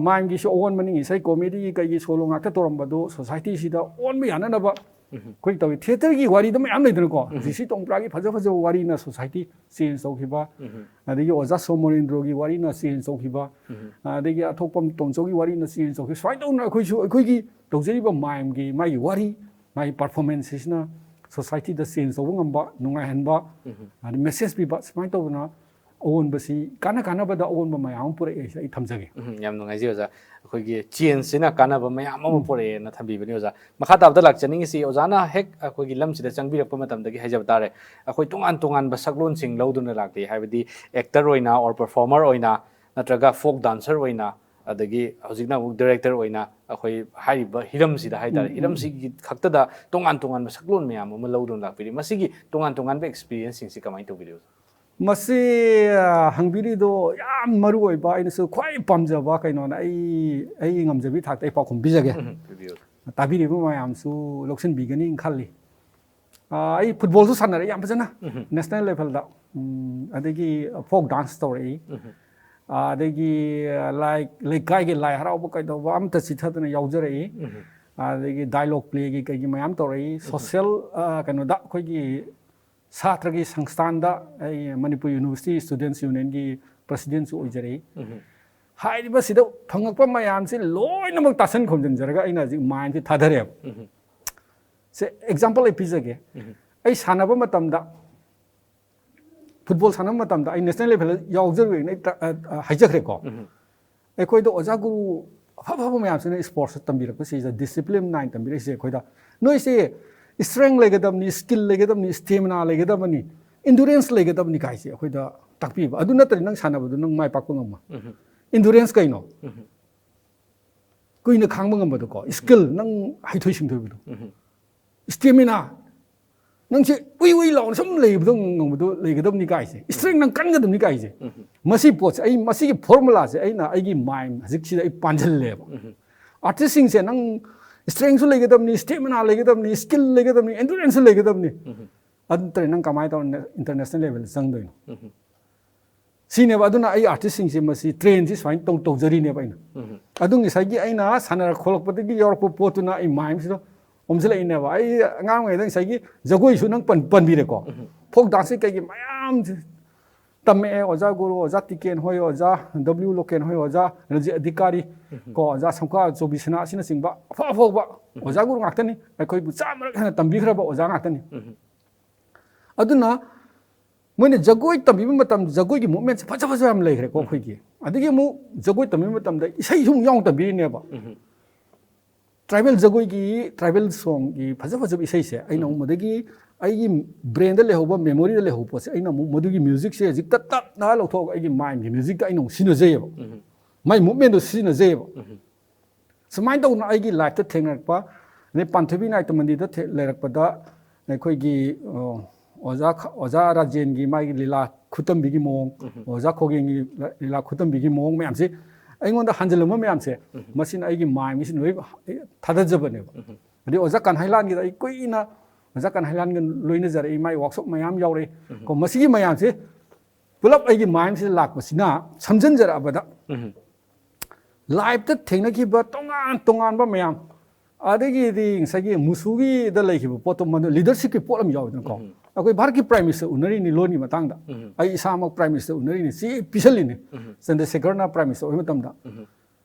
ꯃꯥꯏꯝꯒꯤꯁꯨ ꯑꯑꯣꯟꯕꯅꯤ꯫ ꯉꯁꯥꯏ ꯀꯣꯃꯦꯗꯤꯒꯤ ꯀꯩꯒꯤ ꯁꯣꯂꯣ ꯉꯥꯛꯇ ꯇꯧꯔꯝꯕꯗꯣ ꯁꯣꯁꯥꯏꯇꯤꯁꯤꯗ ꯑꯣꯟꯕ ꯌꯥꯅꯅꯕ ꯑꯩꯈꯣꯏ ꯇꯧꯏ꯫ ꯊꯤꯌꯦꯇꯔꯒꯤ ꯋꯥꯔꯤꯗ ꯃꯌꯥꯝ ꯂꯩꯗꯅꯀꯣ, ꯖꯤ ꯁꯤ ꯇꯣꯡꯕ꯭ꯔꯥꯒꯤ ꯐꯖ ꯐꯖꯕ ꯋꯥꯔꯤꯅ ꯁꯣꯁꯥꯏꯇꯤ ꯆꯦꯟꯖ ꯇꯧꯈꯤꯕ, ꯑꯗꯒꯤ ꯑꯣꯖꯥ ꯁꯣꯃꯣꯔꯦꯟꯗ꯭ꯔꯣꯒꯤ ꯋꯥꯔꯤꯅ ꯆꯦꯟꯖ ꯇꯧꯈꯤꯕ, ꯑꯗꯒꯤ ꯑꯊꯣꯛꯄꯝ ꯇꯣꯝꯆꯧꯒꯤ ꯋꯥꯔꯤꯅ ꯆꯦꯟꯖ ꯇꯧꯈꯤꯕ, ꯁꯨꯃꯥꯏꯅ ꯇꯧꯗꯅ ꯑꯩꯈꯣꯏꯁꯨ ꯑꯩꯈꯣꯏꯒꯤ ꯇꯧꯖꯔꯤꯕ ꯃꯥꯏꯝꯒꯤ ꯃꯥꯒꯤ ꯋꯥꯔꯤ, ꯃꯥꯒꯤ ꯄꯔꯐꯣꯔꯃꯦꯟꯁꯁꯤꯅ ꯁꯣꯁꯥꯏꯇꯤꯗ ꯆꯦꯟꯖ ꯇꯧꯕ ꯉꯝꯕ, ꯅꯨꯡꯉꯥꯏꯍꯟꯕ, ꯑꯗꯩ ꯃꯦꯁꯦꯖ ꯄꯤꯕ, ꯁꯨꯃꯥꯏꯅ ꯇꯧꯗꯅ ꯑꯑꯣꯟꯕꯁꯤ, ꯀꯥꯟꯅ ꯀꯥꯟꯅꯕꯗ ꯑꯑꯣꯟꯕ ꯃꯌꯥꯝ ꯑꯃ ꯄꯨꯔꯛꯑꯦ ꯍꯥꯏꯁꯦ ꯑꯩ ꯊꯝꯖꯒꯦ꯫ ꯎꯝ, ꯌꯥꯝ ꯅꯨꯡꯉꯥꯏꯖꯩ ꯑꯣꯖꯥ꯫ ꯑꯩꯈꯣꯏꯒꯤ ꯆꯦꯟꯖꯁꯤꯅ ꯀꯥꯟꯅꯕ ꯃꯌꯥꯝ ꯑꯃ ꯎꯝ꯫ ꯄꯨꯔꯛꯑꯦꯅ ꯊꯝꯕꯤꯕꯅꯤ ꯑꯣꯖꯥ꯫ ꯃꯈꯥ ꯇꯥꯕꯗ ꯂꯥꯛꯆꯅꯤꯡꯉꯤꯁꯤ, ꯑꯣꯖꯥꯅ ꯍꯦꯛ ꯑꯩꯈꯣꯏꯒꯤ ꯂꯝꯁꯤꯗ ꯆꯪꯕꯤꯔꯛꯄ ꯃꯇꯝꯗꯒꯤ ꯍꯥꯏꯖꯕ ꯇꯥꯔꯦ, ꯑꯩꯈꯣꯏ ꯇꯣꯉꯥꯟ ꯇꯣꯉꯥꯟꯕ ꯁꯛꯂꯣꯟꯁꯤꯡ ꯂꯧꯗꯨꯅ ꯂꯥꯛꯂꯤ꯫ ꯍꯥꯏꯕꯗꯤ ꯑꯦꯛꯇꯔ ꯑꯣꯏꯅ, ꯑꯣꯔ ꯄꯔꯐꯣꯔꯃꯔ ꯑꯣꯏꯅ, ꯅꯠꯇ꯭ꯔꯒ ꯐꯣꯛ ꯗꯥꯟꯁꯔ ꯑꯣꯏꯅ, ꯑꯗꯒꯤ ꯍꯧꯖꯤꯛꯅ ꯑꯃꯨꯛ ꯗꯤꯔꯦꯛꯇꯔ ꯑꯣꯏꯅ ꯑꯩꯈꯣꯏ ꯍꯥꯏꯔꯤꯕ ꯍꯤꯔꯝꯁꯤꯗ ꯍꯥꯏꯇꯥꯔꯦ, ꯎꯝ, ꯎꯝ, ꯎꯝ꯫ ꯍꯤꯔꯝꯁꯤꯒꯤ ꯈꯛꯇꯗ ꯇꯣꯉꯥꯟ ꯇꯣꯉꯥꯟꯕ ꯁꯛꯂꯣꯟ ꯃꯌꯥꯝ ꯑꯃ ꯂꯧꯗꯨꯅ ꯂꯥꯛꯄꯤꯔꯤ꯫ ꯃꯁꯤꯒꯤ ꯇꯣꯉꯥꯟ ꯇꯣꯉꯥꯟꯕ ꯑꯦꯛꯁꯄꯤꯔꯤꯌꯦꯟꯁꯁꯤꯡꯁꯤ ꯀꯃꯥꯏꯅ ꯇꯧꯕꯤꯔꯤ ꯑꯣꯖꯥ? ꯃꯁꯤ, ꯑ, ꯍꯪꯕꯤꯔꯤꯗꯣ ꯌꯥꯝ ꯃꯔꯨ ꯑꯣꯏꯕ, ꯑꯩꯅꯁꯨ ꯈ꯭ꯋꯥꯏ ꯄꯥꯝꯖꯕ ꯀꯩꯅꯣꯅꯦ꯫ ꯑꯩ, ꯑꯩꯒꯤ ꯉꯝꯖꯕꯤ ꯊꯥꯛꯇ ꯑꯩ ꯄꯥꯎꯈꯨꯝ ꯄꯤꯖꯒꯦ꯫ ꯎꯝ, ꯄꯤꯕꯤꯌꯨ꯫ ꯇꯥꯕꯤꯔꯤꯕ ꯃꯌꯥꯝꯁꯨ ꯂꯧꯁꯤꯟꯕꯤꯒꯅꯤ ꯈꯜꯂꯤ꯫ ꯑ, ꯑꯩ ꯐꯨꯠꯕꯣꯜꯁꯨ ꯁꯥꯟꯅꯔꯛꯏ ꯌꯥꯝ ꯐꯖꯅ, ꯎꯝ꯫ ꯅꯦꯁꯅꯦꯜ ꯂꯦꯚꯦꯜꯗ꯫ ꯎꯝ, ꯑꯗꯒꯤ ꯐꯣꯛ ꯗꯥꯟꯁ ꯇꯧꯔꯛꯏ꯫ ꯎꯝ꯫ ꯑꯗꯒꯤ, ꯑ, ꯂꯥꯏ, ꯂꯩꯀꯥꯏꯒꯤ ꯂꯥꯏ ꯍꯔꯥꯎꯕ ꯀꯩꯗꯧꯕ ꯑꯝꯇ ꯆꯤꯠꯊꯗꯅ ꯌꯥꯎꯖꯔꯛꯏ꯫ ꯎꯝ꯫ ꯑꯗꯒꯤ ꯗꯥꯏꯂꯣꯛ ꯄ꯭ꯂꯦꯒꯤ ꯀꯩꯒꯤ ꯃꯌꯥꯝ ꯇꯧꯔꯛꯏ꯫ ꯎꯝ꯫ ꯁꯣꯁꯦꯜ, ꯑ, ꯀꯩꯅꯣꯗ ꯑꯩꯈꯣꯏꯒꯤ ꯁꯥꯇ꯭ꯔꯒꯤ ꯁꯪꯁꯊꯥꯟꯗ ꯑꯩ ꯃꯅꯤꯄꯨꯔ ꯌꯨꯅꯤꯚꯔꯁꯤꯇꯤ ꯁ꯭ꯇꯨꯗꯦꯟꯠꯁ ꯌꯨꯅꯤꯌꯟꯒꯤ ꯄ꯭ꯔꯁꯤꯗꯦꯟꯠꯁꯨ ꯑꯣꯏꯖꯔꯛꯏ꯫ ꯎꯝ꯫ ꯍꯥꯏꯔꯤꯕꯁꯤꯗ ꯐꯪꯉꯛꯄ ꯃꯌꯥꯝꯁꯤ ꯂꯣꯏꯅꯃꯛ ꯇꯥꯁꯟ ꯈꯣꯝꯖꯤꯟꯖꯔꯒ ꯑꯩꯅ ꯍꯧꯖꯤꯛ ꯃꯥꯏꯟꯁꯦ ꯊꯥꯗꯔꯦꯕ꯫ ꯎꯝ꯫ ꯁꯦ, ꯑꯦꯛꯖꯥꯝꯄꯜ ꯑꯩ ꯄꯤꯖꯒꯦ꯫ ꯎꯝ꯫ ꯑꯩ ꯁꯥꯟꯅꯕ ꯃꯇꯝꯗ, ꯐꯨꯠꯕꯣꯜ ꯁꯥꯟꯅꯕ ꯃꯇꯝꯗ ꯑꯩ ꯅꯦꯁꯅꯦꯜ ꯂꯦꯚꯦꯜꯗ ꯌꯥꯎꯖꯔꯨꯏꯅ ꯑꯩ ꯇ-, ꯑ, ꯑ, ꯍꯥꯏꯖꯈ꯭ꯔꯦꯀꯣ꯫ ꯎꯝ꯫ ꯑꯩꯈꯣꯏꯗ ꯑꯣꯖꯥ ꯒꯨꯔꯨ ꯑꯐ ꯑꯐꯕ ꯃꯌꯥꯝꯁꯤꯅ ꯁ꯭ꯄꯣꯔꯠꯁꯇ ꯇꯝꯕꯤꯔꯛꯄꯁꯤꯗ ꯗꯤꯁꯤꯄ꯭ꯂꯤꯟ ꯅꯥꯏꯟ ꯇꯝꯕꯤꯔꯛꯏꯁꯦ ꯑꯩꯈꯣꯏꯗ, "ꯅꯣꯏꯁꯦ ꯁ꯭ꯇ꯭ꯔꯦꯡ ꯂꯩꯒꯗꯕꯅꯤ, ꯁ꯭ꯀꯤꯜ ꯂꯩꯒꯗꯕꯅꯤ, ꯁ꯭ꯇꯦꯃꯤꯅꯥ ꯂꯩꯒꯗꯕꯅꯤ, ꯏꯟꯗꯨꯔꯦꯟꯁ ꯂꯩꯒꯗꯕꯅꯤ" ꯀꯥꯏꯁꯦ ꯑꯩꯈꯣꯏꯗ ꯇꯥꯛꯄꯤꯕ꯫ ꯑꯗꯨ ꯅꯠꯇ꯭ꯔꯗꯤ ꯅꯪ ꯁꯥꯟꯅꯕꯗꯣ ꯅꯪ ꯃꯥꯏ ꯄꯥꯛꯄ ꯉꯝꯃꯣꯏ꯫ ꯎꯝ꯫ Endurance ꯀꯩꯅꯣ? ꯎꯝ꯫ ꯀꯨꯏꯅ ꯈꯥꯡꯕ ꯉꯝꯕꯗꯣꯀꯣ, skill, ꯅꯪ ꯍꯩꯊꯣꯏ ꯁꯤꯡꯊꯣꯏꯕꯗꯣ꯫ ꯎꯝ꯫ Stamina, ꯅꯪꯁꯦ ꯎꯏ ꯎꯏ ꯂꯥꯎꯅ ꯁꯨꯝ ꯂꯩꯕꯗꯣ ꯉꯝꯕꯗꯣ ꯂꯩꯒꯗꯕꯅꯤ ꯀꯥꯏꯁꯦ, strength ꯅꯪ ꯀꯟꯒꯗꯕꯅꯤ ꯀꯥꯏꯁꯦ꯫ ꯎꯝ꯫ ꯃꯁꯤ ꯄꯣꯠꯁꯦ ꯑꯩ, ꯃꯁꯤꯒꯤ formulaꯁꯦ ꯑꯩꯅ ꯑꯩꯒꯤ mind ꯍꯧꯖꯤꯛꯁꯤꯗ ꯑꯩ ꯄꯥꯟꯁꯤꯜꯂꯦꯕ꯫ ꯎꯝ꯫ Artistꯁꯤꯡꯁꯦ ꯅꯪ strengthꯁꯨ ꯂꯩꯒꯗꯕꯅꯤ, stamina ꯂꯩꯒꯗꯕꯅꯤ, skill ꯂꯩꯒꯗꯕꯅꯤ, enduranceꯁꯨ ꯂꯩꯒꯗꯕꯅꯤ꯫ ꯎꯝ꯫ ꯑꯗꯨ ꯅꯠꯇ꯭ꯔꯗꯤ ꯅꯪ ꯀꯃꯥꯏꯅ ꯇꯧꯔ international levelꯗ ꯆꯪꯗꯣꯏꯅꯣ? ꯎꯝ꯫ ꯁꯤꯅꯦꯕ꯫ ꯑꯗꯨꯅ ꯑꯩ artistꯁꯤꯡꯁꯦ ꯃꯁꯤ trainꯁꯤ ꯁꯨꯃꯥꯏꯅ ꯇꯧ, ꯇꯧꯖꯔꯤꯅꯦꯕ ꯑꯩꯅ꯫ ꯎꯝ꯫ ꯑꯗꯨ ꯉꯁꯥꯏꯒꯤ ꯑꯩꯅ ꯁꯥꯟꯅꯔꯛ ꯈꯣꯠꯂꯛꯄꯗꯒꯤ ꯌꯥꯎꯔꯛꯄ ꯄꯣꯠꯇꯨꯅ ꯑꯩ mindꯁꯤꯗ ꯑꯣꯝꯁꯤꯜꯂꯛꯏꯅꯦꯕ꯫ ꯑꯩ ꯑꯉꯥꯡ ꯑꯣꯏꯔꯤꯉꯩꯗ ꯉꯁꯥꯏꯒꯤ ꯖꯒꯣꯏꯁꯨ ꯅꯪ ꯄꯟ-, ꯄꯟꯕꯤꯔꯦꯀꯣ꯫ ꯎꯝ꯫ Folk danceꯁꯤ ꯀꯩꯒꯤ ꯃꯌꯥꯝ ꯇꯝꯃꯛꯑꯦ꯫ ꯑꯣꯖꯥ ꯒꯨꯔꯨ, ꯑꯣꯖꯥ ꯇꯤꯀꯦꯟ ꯍꯣꯏ, ꯑꯣꯖꯥ W ꯂꯣꯀꯦꯟ ꯍꯣꯏ, ꯑꯣꯖꯥ ꯔꯟꯖꯤꯠ ꯑꯙꯤꯀꯥꯔꯤ, ꯎꯝ꯫ ꯀꯣ, ꯑꯣꯖꯥ ꯁꯝꯈꯥ ꯆꯧꯕꯤꯁꯅꯥ ꯑꯁꯤꯅꯆꯤꯡꯕ ꯑꯐ ꯑꯐꯥꯎꯕ, ꯎꯝ꯫ ꯑꯣꯖꯥ ꯒꯨꯔꯨ ꯉꯥꯛꯇꯅꯤ꯫ ꯑꯩꯈꯣꯏꯕꯨ ꯆꯥꯝꯃꯔꯛ ꯍꯦꯟꯅ ꯇꯝꯕꯤꯈ꯭ꯔꯕ ꯑꯣꯖꯥ ꯉꯥꯛꯇꯅꯤ꯫ ꯎꯝ꯫ ꯑꯗꯨꯅ ꯃꯣꯏꯅ ꯖꯒꯣꯏ ꯇꯝꯕꯤꯕ ꯃꯇꯝꯗ ꯖꯒꯣꯏꯒꯤ movementꯁꯦ ꯐꯖ ꯐꯖꯕ ꯌꯥꯝ ꯂꯩꯈ꯭ꯔꯦꯀꯣ ꯎꯝ꯫ ꯑꯩꯈꯣꯏꯒꯤ꯫ ꯑꯗꯒꯤ ꯑꯃꯨꯛ ꯖꯒꯣꯏ ꯇꯝꯕꯤꯕ ꯃꯇꯝꯗ ꯏꯁꯩꯁꯨ ꯑꯃꯨꯛ ꯌꯥꯎꯅ ꯇꯝꯕꯤꯔꯤꯅꯦꯕ꯫ ꯎꯝ꯫ Tribal ꯖꯒꯣꯏꯒꯤ, tribal songꯒꯤ ꯐꯖ ꯐꯖꯕ ꯏꯁꯩꯁꯦ ꯑꯩꯅ ꯎꯝ꯫ ꯑꯃꯨꯛ ꯃꯗꯒꯤ ꯑꯩꯒꯤ brainꯗ ꯂꯩꯍꯧꯕ, memoryꯗ ꯂꯩꯍꯧꯕ ꯄꯣꯠꯁꯦ ꯑꯩꯅ ꯑꯃꯨꯛ ꯃꯗꯨꯒꯤ musicꯁꯦ ꯍꯧꯖꯤꯛꯇ ꯇꯞꯅ ꯂꯧꯊꯣꯛꯑꯒ ꯑꯩꯒꯤ mindꯒꯤ musicꯇ ꯑꯩꯅ ꯑꯃꯨꯛ ꯁꯤꯖꯤꯟꯅꯖꯩꯌꯦꯕ꯫ ꯎꯝ꯫ ꯃꯥꯏ movementꯗꯣ ꯁꯤꯖꯤꯟꯅꯖꯩꯌꯦꯕ꯫ ꯎꯝ꯫ ꯁꯨꯃꯥꯏꯅ ꯇꯧꯗꯅ ꯑꯩꯒꯤ lifeꯇ ꯊꯦꯡꯅꯔꯛꯄ, ꯑꯗꯩ ꯄꯥꯟꯊꯣꯏꯕꯤ ꯅꯥꯏꯇ ꯃꯟꯗꯤꯔꯗ ꯊꯦ-, ꯂꯩꯔꯛꯄꯗ ꯑꯩꯈꯣꯏꯒꯤ, ꯑ, ꯑꯣꯖꯥ ꯈ-, ꯑꯣꯖꯥ ꯔꯥꯖꯦꯟꯒꯤ ꯃꯥꯒꯤ ꯂꯤꯂꯥ ꯈꯨꯇꯝꯕꯤꯒꯤ ꯃꯑꯣꯡ, ꯎꯝ꯫ ꯑꯣꯖꯥ ꯈꯣꯒꯦꯟꯒꯤ ꯂ-, ꯂꯤꯂꯥ ꯈꯨꯇꯝꯕꯤꯒꯤ ꯃꯑꯣꯡ ꯃꯌꯥꯝꯁꯦ ꯑꯩꯉꯣꯟꯗ ꯍꯟꯖꯤꯜꯂꯝꯕ ꯃꯌꯥꯝꯁꯦ, ꯎꯝ꯫ ꯃꯁꯤꯅ ꯑꯩꯒꯤ mindꯒꯤꯁꯤ ꯂꯣꯏ ꯊꯥꯗꯖꯕꯅꯦꯕ꯫ ꯎꯝ꯫ ꯑꯗꯩ ꯑꯣꯖꯥ ꯀꯟꯍꯩꯂꯥꯟꯒꯤꯗ ꯑꯩ ꯀꯨꯏꯅ ꯑꯣꯖꯥ ꯀꯟꯍꯩꯂꯥꯟꯒ ꯂꯣꯏꯅꯖꯔꯛꯏ, ꯃꯥꯒꯤ workshop ꯃꯌꯥꯝ ꯌꯥꯎꯔꯛꯏ꯫ ꯎꯝ꯫ ꯀꯣ, ꯃꯁꯤꯒꯤ ꯃꯌꯥꯝꯁꯦ ꯄꯨꯂꯞ ꯑꯩꯒꯤ mindꯁꯤꯗ ꯂꯥꯛꯄꯁꯤꯅ ꯁꯝꯖꯤꯟꯖꯔꯛꯑꯕꯗ ꯎꯝ꯫ Lifeꯇ ꯊꯦꯡꯅꯈꯤꯕ ꯇꯣꯉꯥꯟ ꯇꯣꯉꯥꯟꯕ ꯃꯌꯥꯝ, ꯑꯗꯒꯤꯗꯤ ꯉꯁꯥꯏꯒꯤ ꯃꯨꯁꯨꯒꯤꯗ ꯂꯩꯈꯤꯕ ꯄꯣꯠꯇꯣ ꯃꯗꯨ leadershipꯀꯤ ꯄꯣꯠ ꯑꯃ ꯌꯥꯎꯋꯤꯗꯅꯀꯣ꯫ ꯎꯝ꯫ ꯑꯩꯈꯣꯏ ꯚꯥꯔꯠꯀꯤ Prime Minister ꯎꯅꯔꯤꯅꯤ ꯂꯣꯟꯒꯤ ꯃꯇꯥꯡꯗ꯫ ꯎꯝ꯫ ꯑꯩ ꯏꯁꯥꯃꯛ Prime Minister ꯎꯅꯔꯤꯅꯤ, ꯆꯦ ꯄꯤꯁꯜꯂꯤꯅꯤ꯫ ꯎꯝ꯫ ꯆꯟꯗ꯭ꯔꯁꯦꯀꯔꯅ Prime Minister ꯑꯣꯏꯕ ꯃꯇꯝꯗ꯫ ꯎꯝ꯫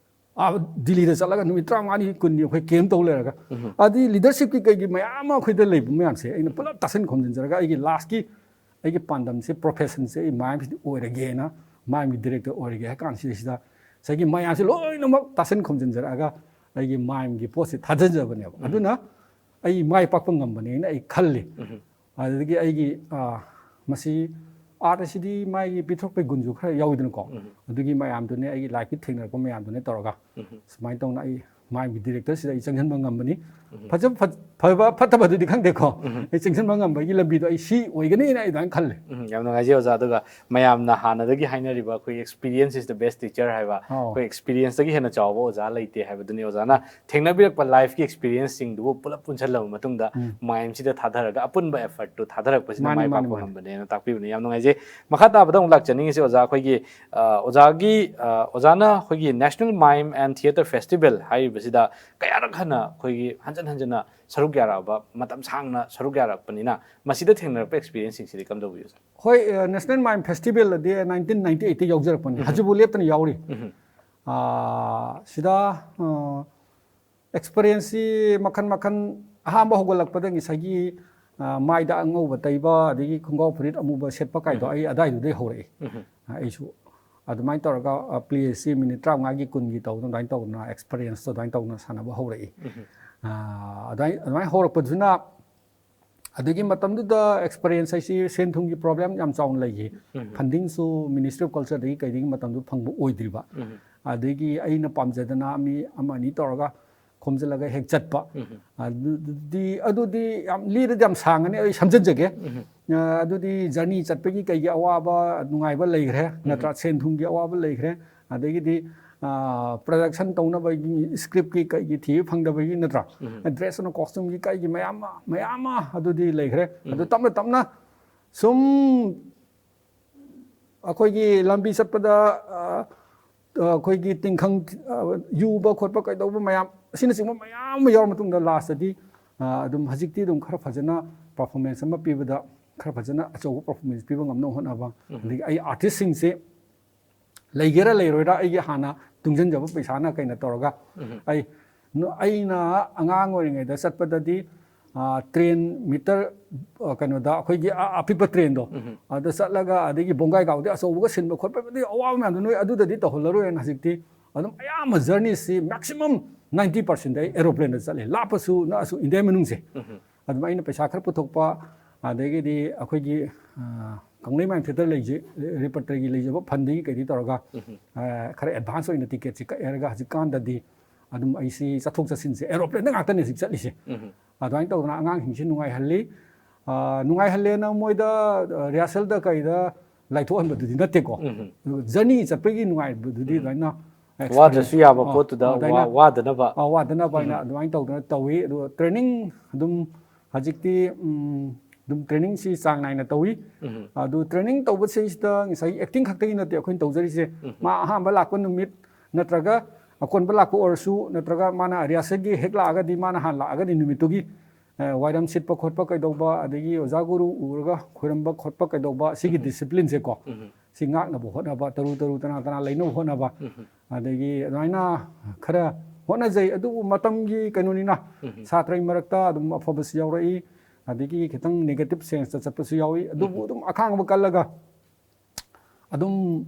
ꯑꯥ, ꯗꯤꯜꯂꯤꯗ ꯆꯠꯂꯒ ꯅꯨꯃꯤꯠ ꯇꯔꯥꯃꯉꯥꯅꯤ, ꯀꯨꯟꯅꯤ ꯑꯩꯈꯣꯏ camp ꯇꯧ ꯂꯩꯔꯒ꯫ ꯎꯝ꯫ ꯑꯗꯨꯗꯤ leadershipꯀꯤ ꯀꯩꯒꯤ ꯃꯌꯥꯝ ꯑꯃ ꯑꯩꯈꯣꯏꯗ ꯂꯩꯕ ꯃꯌꯥꯝꯁꯦ ꯑꯩꯅ ꯄꯨꯂꯞ ꯇꯥꯁꯤꯟ ꯈꯣꯝꯖꯤꯟꯖꯔꯒ ꯑꯩꯒꯤ lastꯀꯤ ꯑꯩꯒꯤ ꯄꯥꯟꯗꯝꯁꯦ professionꯁꯦ ꯑꯩ ꯃꯥꯏꯝꯁꯤꯗꯤ ꯑꯣꯏꯔꯒꯦꯅ, ꯃꯥꯏꯝꯒꯤ director ꯑꯣꯏꯔꯒꯦ ꯍꯥꯏ ꯀꯥꯟꯁꯤꯗꯩꯁꯤꯗ ꯉꯁꯥꯏꯒꯤ ꯃꯌꯥꯝꯁꯦ ꯂꯣꯏꯅꯃꯛ ꯇꯥꯁꯤꯟ ꯈꯣꯝꯖꯤꯟꯖꯔꯛꯑꯒ ꯑꯩꯒꯤ ꯃꯥꯏꯝꯒꯤ ꯄꯣꯠꯁꯦ ꯊꯥꯗꯖꯕꯅꯦꯕ꯫ ꯎꯝ꯫ ꯑꯗꯨꯅ ꯑꯩ ꯃꯥꯏ ꯄꯥꯛꯄ ꯉꯝꯕꯅꯦꯅ ꯑꯩ ꯈꯜꯂꯤ꯫ ꯎꯝ꯫ ꯑꯗꯨꯗꯒꯤ ꯑꯩꯒꯤ, ꯑꯥ, ꯃꯁꯤ ꯑꯥꯔꯠ ꯑꯁꯤꯗꯤ ꯃꯥꯒꯤ ꯄꯤꯊꯣꯔꯛꯄꯒꯤ ꯒꯨꯟꯁꯨ ꯈꯔ ꯌꯥꯎꯏꯗꯅꯀꯣ꯫ ꯑꯗꯨꯒꯤ ꯃꯌꯥꯝꯗꯨꯅꯦ, ꯑꯩꯒꯤ ꯂꯥꯏꯐꯀꯤ ꯊꯦꯡꯅꯔꯛꯄ ꯃꯌꯥꯝꯗꯨꯅꯦ ꯇꯧꯔꯒ ꯁꯨꯃꯥꯏꯅ ꯇꯧꯅ ꯑꯩ ꯃꯥꯏꯝꯒꯤ ꯗꯤꯔꯦꯛꯇꯔꯁꯤꯗ ꯑꯩ ꯆꯪꯁꯤꯟꯕ ꯉꯝꯕꯅꯤ꯫ ꯐꯖ- ꯐ- ꯐꯕ ꯐꯠꯇꯕꯗꯨꯗꯤ ꯈꯪꯗꯦꯀꯣ꯫ ꯑꯩ ꯆꯪꯁꯤꯟꯕ ꯉꯝꯕꯒꯤ ꯂꯝꯕꯤꯗꯣ ꯑꯩ ꯁꯤ ꯑꯣꯏꯒꯅꯤꯅ ꯑꯩ ꯑꯗꯨꯃꯥꯏꯅ ꯈꯜꯂꯦ꯫ ꯎꯝ, ꯌꯥꯝ ꯅꯨꯡꯉꯥꯏꯖꯩ ꯑꯣꯖꯥ꯫ ꯑꯗꯨꯒ ꯃꯌꯥꯝꯅ ꯍꯥꯟꯅꯗꯒꯤ ꯍꯥꯏꯅꯔꯤꯕ ꯑꯩꯈꯣꯏꯒꯤ "Experience is the best teacher" ꯍꯥꯏꯕ, ꯑꯧ꯫ ꯑꯩꯈꯣꯏ ꯑꯦꯛꯁꯄꯤꯔꯤꯌꯦꯟꯁꯇꯒꯤ ꯍꯦꯟꯅ ꯆꯥꯎꯕ ꯑꯣꯖꯥ ꯂꯩꯇꯦ ꯍꯥꯏꯕꯗꯨꯅꯤ꯫ ꯑꯣꯖꯥꯅ ꯊꯦꯡꯅꯕꯤꯔꯛꯄ ꯂꯥꯏꯐꯀꯤ ꯑꯦꯛꯁꯄꯤꯔꯤꯌꯦꯟꯁꯁꯤꯡꯗꯨꯕꯨ ꯄꯨꯂꯞ ꯄꯨꯟꯁꯤꯜꯂꯕ ꯃꯇꯨꯡꯗ ꯃꯥꯏꯝꯁꯤꯗ ꯊꯥꯗꯔꯒ ꯑꯄꯨꯟꯕ ꯑꯦꯐꯔꯠꯇꯨ ꯊꯥꯗꯔꯛꯄꯁꯤꯅ ꯃꯥꯅꯤ, ꯃꯥꯏ ꯃꯥꯅꯤ, ꯄꯥꯛꯄ ꯃꯥꯅꯤ꯫ ꯉꯝꯕꯅꯦꯅ ꯇꯥꯛꯄꯤꯕꯅꯦ꯫ ꯌꯥꯝ ꯅꯨꯡꯉꯥꯏꯖꯩ꯫ ꯃꯈꯥ ꯇꯥꯕꯗ ꯑꯃꯨꯛ ꯂꯥꯛꯆꯅꯤꯡꯉꯤꯁꯤ ꯑꯣꯖꯥ, ꯑꯩꯈꯣꯏꯒꯤ ꯑ, ꯑꯣꯖꯥꯒꯤ ꯑ, ꯑꯣꯖꯥꯅ ꯑꯩꯈꯣꯏꯒꯤ National Mime and Theatre Festival ꯍꯥꯏꯔꯤꯕꯁꯤꯗ ꯀꯌꯥꯔꯛ ꯍꯟꯅ ꯑꯩꯈꯣꯏꯒꯤ ꯍꯟꯖꯟ ꯍꯟꯖꯟꯅ ꯁꯔꯨꯛ ꯌꯥꯔꯛꯑꯕ, ꯃꯇꯝ ꯁꯥꯡꯅ ꯁꯔꯨꯛ ꯌꯥꯔꯛꯄꯅꯤꯅ, ꯃꯁꯤꯗ ꯊꯦꯡꯅꯔꯛꯄ ꯑꯦꯛꯁꯄꯤꯔꯤꯌꯦꯟꯁꯁꯤꯡꯁꯤꯗꯤ ꯀꯝꯗꯧꯕꯤ ꯑꯣꯖꯥ? ꯍꯣꯏ, ꯅꯦꯁꯅꯦꯜ ꯃꯥꯏꯝ ꯐꯦꯁꯇꯤꯚꯦꯜ ꯑꯗꯤ ꯅꯥꯏꯟꯇꯤꯟ ꯅꯥꯏꯟꯇꯤ ꯑꯩꯠꯇ ꯌꯥꯎꯖꯔꯛꯄꯅꯤ꯫ ꯍꯧꯖꯤꯛꯐꯥꯎ ꯂꯦꯞꯇꯅ ꯌꯥꯎꯔꯤ꯫ ꯑ, ꯁꯤꯗ ꯑꯦꯛꯁꯄꯤꯔꯤꯌꯦꯟꯁꯁꯤ ꯃꯈꯜ ꯃꯈꯜ, ꯑꯍꯥꯟꯕ ꯍꯧꯒꯠꯂꯛꯄꯗ ꯉꯁꯥꯏꯒꯤ ꯑ, ꯃꯥꯏꯗ ꯑꯉꯧꯕ ꯇꯩꯕ, ꯑꯗꯒꯤ ꯈꯣꯡꯒ꯭ꯔꯥꯎ ꯐꯨꯔꯤꯠ ꯑꯃꯨꯕ ꯁꯦꯠꯄ ꯀꯥꯏꯗꯣ ꯑꯩ ꯑꯗꯥꯏꯗꯨꯗꯩ ꯍꯧꯔꯛꯏ꯫ ꯑ, ꯑꯩꯁꯨ ꯑꯗꯨꯃꯥꯏꯅ ꯇꯧꯔꯒ ꯄ꯭ꯂꯦꯁꯤ ꯃꯤꯅꯤꯠ ꯇꯔꯥꯃꯉꯥꯒꯤ, ꯀꯨꯟꯒꯤ ꯇꯧꯗꯅ ꯑꯗꯨꯃꯥꯏꯅ ꯇꯧꯗꯅ ꯑꯦꯛꯁꯄꯤꯔꯤꯌꯦꯟꯁꯇꯣ ꯑꯗꯨꯃꯥꯏꯅ ꯇꯧꯗꯅ ꯁꯥꯟꯅꯕ ꯍꯧꯔꯛꯏ꯫ ꯑ, ꯑꯗꯨꯃꯥꯏ- ꯑꯗꯨꯃꯥꯏꯅ ꯍꯧꯔꯛꯄꯗꯨꯅ ꯑꯗꯨꯒꯤ ꯃꯇꯝꯗꯨꯗ ꯑꯦꯛꯁꯄꯤꯔꯤꯌꯦꯟꯁ ꯍꯥꯏꯁꯤ ꯁꯦꯟ ꯊꯨꯝꯒꯤ ꯄ꯭ꯔꯣꯕ꯭ꯂꯦꯝ ꯌꯥꯝ ꯆꯥꯎꯅ ꯂꯩꯈꯤ꯫ ꯐꯟꯗꯤꯡꯁꯨ ꯃꯤꯅꯤꯁꯇ꯭ꯔꯤ ꯑꯣꯐ ꯀꯜꯆꯔꯗꯒꯤ ꯀꯩꯗꯒꯤ ꯃꯇꯝꯗꯨ ꯐꯪꯕ ꯑꯣꯏꯗ꯭ꯔꯤꯕ꯫ ꯑꯗꯒꯤ ꯑꯩꯅ ꯄꯥꯝꯖꯗꯅ ꯃꯤ ꯑꯃ ꯑꯅꯤ ꯇꯧꯔꯒ ꯈꯣꯝꯖꯤꯜꯂꯒ ꯍꯦꯛ ꯆꯠꯄ꯫ ꯑꯗꯨꯗꯤ ꯑꯗꯨꯗꯤ ꯌꯥꯝ ꯂꯤꯔꯗꯤ ꯌꯥꯝ ꯁꯥꯡꯉꯅꯤ, ꯑꯩ ꯁꯝꯖꯤꯟꯖꯒꯦ꯫ ꯑ, ꯑꯗꯨꯗꯤ ꯖꯔꯅꯤ ꯆꯠꯄꯒꯤ ꯀꯩꯒꯤ ꯑꯋꯥꯕ ꯅꯨꯡꯉꯥꯏꯕ ꯂꯩꯈ꯭ꯔꯦ ꯅꯠꯇ꯭ꯔꯥ? ꯁꯦꯟ ꯊꯨꯝꯒꯤ ꯑꯋꯥꯕ ꯂꯩꯈ꯭ꯔꯦ꯫ ꯑꯗꯒꯤꯗꯤ ꯄ꯭ꯔꯗꯛꯁꯟ ꯇꯧꯅꯕꯒꯤ ꯁ꯭ꯀ꯭ꯔꯤꯞꯀꯤ ꯀꯩꯒꯤ ꯊꯤꯕ ꯐꯪꯗꯕꯒꯤ ꯅꯠꯇ꯭ꯔꯥ? ꯗ꯭ꯔꯦꯁ ꯑꯃ ꯀꯣꯁꯇ꯭ꯌꯨꯝꯒꯤ ꯀꯩꯒꯤ ꯃꯌꯥꯝ ꯑꯃ ꯃꯌꯥꯝ ꯑꯃ ꯑꯗꯨꯗꯤ ꯂꯩꯈ꯭ꯔꯦ꯫ ꯑꯗꯨ ꯇꯞꯅ ꯇꯞꯅ ꯁꯨꯝ ꯑꯩꯈꯣꯏꯒꯤ ꯂꯝꯕꯤ ꯆꯠꯄꯗ ꯑ, ꯑ, ꯑꯩꯈꯣꯏꯒꯤ ꯇꯤꯡꯈꯪ ꯑ, ꯌꯨꯕ ꯈꯣꯠꯄ ꯀꯩꯗꯧꯕ ꯃꯌꯥꯝ ꯑꯁꯤꯅꯆꯤꯡꯕ ꯃꯌꯥꯝ ꯑꯃ ꯌꯥꯎꯔ ꯃꯇꯨꯡꯗ ꯂꯥꯁꯇꯗꯤ ꯑ, ꯑꯗꯨꯝ ꯍꯧꯖꯤꯛꯇꯤ ꯑꯗꯨꯝ ꯈꯔ ꯐꯖꯅ ꯄꯔꯐꯣꯔꯃꯦꯟꯁ ꯑꯃ ꯄꯤꯕꯗ ꯈꯔ ꯐꯖꯅ ꯑꯆꯧꯕ ꯄꯔꯐꯣꯔꯃꯦꯟꯁ ꯄꯤꯕ ꯉꯝꯅꯕ ꯍꯣꯠꯅꯕ꯫ ꯑꯗꯒꯤ ꯑꯩ ꯑꯥꯔꯇꯤꯁꯁꯤꯡꯁꯦ ꯂꯩꯒꯦꯔꯥ ꯂꯩꯔꯣꯏꯔꯥ ꯑꯩꯒꯤ ꯍꯥꯟꯅ ꯇꯨꯡꯁꯤꯟꯖꯕ ꯄꯩꯁꯥꯅ ꯀꯩꯅ ꯇꯧꯔꯒ ꯑꯩ ꯅ- ꯑꯩꯅ ꯑꯉꯥꯡ ꯑꯣꯏꯔꯤꯉꯩꯗ ꯆꯠꯄꯗꯗꯤ ꯇ꯭ꯔꯦꯟ ꯃꯤꯇꯔ ꯀꯩꯅꯣꯗ ꯑꯩꯈꯣꯏꯒꯤ ꯑ- ꯑꯄꯤꯛꯄ ꯇ꯭ꯔꯦꯟꯗꯣ ꯑꯗ ꯆꯠꯂꯒ ꯑꯗꯒꯤ ꯕꯣꯡꯒꯥꯏ ꯀꯥꯎꯗꯤ ꯑꯆꯧꯕꯒ ꯁꯤꯟꯕ ꯈꯣꯠꯄꯗꯤ ꯑꯋꯥꯕ ꯃꯌꯥꯝꯗꯣ ꯅꯣꯏ ꯑꯗꯨꯗꯗꯤ ꯇꯧꯍꯜꯂꯔꯣꯏꯅ ꯍꯧꯖꯤꯛꯇꯤ ꯑꯗꯨꯝ ꯑꯌꯥꯝꯕ ꯖꯔꯅꯤꯁꯤ ꯃꯦꯛꯁꯤꯃꯝ ꯅꯥꯏꯟꯇꯤ ꯄꯥꯔꯁꯦꯟꯗ ꯑꯩ ꯑꯦꯔꯣꯄ꯭ꯂꯦꯟꯗ ꯆꯠꯂꯦ꯫ ꯂꯥꯞꯄꯁꯨ ꯅꯛꯑꯁꯨ ꯏꯟꯗꯤꯌꯥ ꯃꯅꯨꯡꯁꯦ ꯑꯗꯨꯝ ꯑꯩꯅ ꯄꯩꯁꯥ ꯈꯔ ꯄꯨꯊꯣꯛꯄ ꯑꯗꯒꯤꯗꯤ ꯑꯩꯈꯣꯏꯒꯤ ꯀꯪꯂꯩ ꯃꯥꯏꯝ ꯊꯤꯌꯦꯇꯔ ꯂꯩꯖꯩ, ꯔꯤꯄꯔꯇꯔꯤꯒꯤ ꯂꯩꯖꯕ ꯐꯟꯗꯒꯤ ꯀꯩꯗꯤ ꯇꯧꯔꯒ ꯈꯔ ꯑꯦꯗꯚꯥꯟꯁ ꯑꯣꯏꯅ ꯇꯤꯀꯦꯠꯁꯤ ꯀꯛꯑꯦꯔꯒ ꯍꯧꯖꯤꯛꯀꯥꯟꯗꯗꯤ ꯑꯗꯨꯝ ꯑꯩꯁꯤ ꯆꯠꯊꯣꯛ ꯆꯠꯁꯤꯟꯁꯦ ꯑꯦꯔꯣꯄ꯭ꯂꯦꯟꯗ ꯉꯥꯛꯇꯅꯦ ꯍꯧꯖꯤꯛ ꯆꯠꯂꯤꯁꯦ꯫ ꯑꯗꯨꯃꯥꯏꯅ ꯇꯧꯗꯅ ꯑꯉꯥꯡꯁꯤꯡꯁꯤ ꯅꯨꯡꯉꯥꯏꯍꯜꯂꯤ꯫ ꯅꯨꯡꯉꯥꯏꯍꯜꯂꯦꯅ ꯃꯣꯏꯗ ꯔꯤꯍꯔꯁꯦꯜꯗ ꯀꯩꯗ ꯂꯥꯏꯊꯣꯛꯍꯟꯕꯗꯨꯗꯤ ꯅꯠꯇꯦꯀꯣ꯫ ꯖꯔꯅꯤ ꯆꯠꯄꯒꯤ ꯅꯨꯡꯉꯥꯏꯕꯗꯨꯗꯤ ꯑꯗꯨꯃꯥꯏꯅ ꯋꯥꯗ꯭ꯔꯁꯨ ꯌꯥꯕ ꯄꯣꯠꯇꯨꯗ ꯋꯥꯗꯅꯕ꯫ ꯋꯥꯗꯅꯕ ꯍꯥꯏꯅ ꯑꯗꯨꯃꯥꯏꯅ ꯇꯧꯗꯅ ꯇꯧꯏ꯫ ꯑꯗꯨꯒ ꯇ꯭ꯔꯦꯅꯤꯡ ꯑꯗꯨꯝ ꯍꯧꯖꯤꯛꯇꯤ ꯑꯗꯨꯝ ꯇ꯭ꯔꯦꯅꯤꯡꯁꯤ ꯆꯥꯡ ꯅꯥꯏꯅ ꯇꯧꯏ꯫ ꯑꯗꯨ ꯇ꯭ꯔꯦꯅꯤꯡ ꯇꯧꯕꯁꯤꯗꯩꯁꯤꯗ ꯉꯁꯥꯏꯒꯤ ꯑꯦꯛꯇꯤꯡ ꯈꯛꯇꯒꯤ ꯅꯠꯇꯦ ꯑꯩꯈꯣꯏꯅ ꯇꯧꯖꯔꯤꯁꯦ꯫ ꯃꯥ ꯑꯍꯥꯟꯕ ꯂꯥꯛꯄ ꯅꯨꯃꯤꯠ ꯅꯠꯇ꯭ꯔꯒ ꯑꯀꯣꯟꯕ ꯂꯥꯛꯄ ꯑꯣꯏꯔꯁꯨ, ꯅꯠꯇ꯭ꯔꯒ ꯃꯥꯅ ꯔꯤꯍꯔꯁꯦꯜꯒꯤ ꯍꯦꯛ ꯂꯥꯛꯑꯒꯗꯤ, ꯃꯥꯅ ꯍꯥꯟꯅ ꯂꯥꯛꯑꯒꯗꯤ ꯅꯨꯃꯤꯠꯇꯨꯒꯤ ꯋꯥꯏꯔꯝ ꯁꯤꯠꯄ ꯈꯣꯠꯄ ꯀꯩꯗꯧꯕ, ꯑꯗꯒꯤ ꯑꯣꯖꯥ ꯒꯨꯔꯨ ꯎꯔꯒ ꯈꯣꯏꯔꯝꯕ ꯈꯣꯠꯄ ꯀꯩꯗꯧꯕ, ꯁꯤꯒꯤ ꯗꯤꯁꯤꯄ꯭ꯂꯤꯟꯁꯦꯀꯣ, ꯁꯤ ꯉꯥꯛꯅꯕ ꯍꯣꯠꯅꯕ, ꯇꯔꯨ ꯇꯔꯨ ꯇꯅꯥ ꯇꯅꯥ ꯂꯩꯅꯕ ꯍꯣꯠꯅꯕ, ꯑꯗꯒꯤ ꯑꯗꯨꯃꯥꯏꯅ ꯈꯔ ꯍꯣꯠꯅꯖꯩ꯫ ꯑꯗꯨꯕꯨ ꯃꯇꯝꯒꯤ ꯀꯩꯅꯣꯅꯤꯅ ꯁꯥꯇ꯭ꯔꯒꯤ ꯃꯔꯛꯇ ꯑꯗꯨꯝ ꯑꯐꯕꯁꯨ ꯌꯥꯎꯔꯛꯏ, ꯑꯗꯒꯤ ꯈꯤꯇꯪ ꯅꯦꯒꯦꯇꯤꯞ ꯁꯦꯟꯁꯇ ꯆꯠꯄꯁꯨ ꯌꯥꯎꯏ꯫ ꯑꯗꯨꯕꯨ ꯑꯗꯨꯝ ꯑꯈꯥꯡꯕ ꯀꯜꯂꯒ ꯑꯗꯨꯝ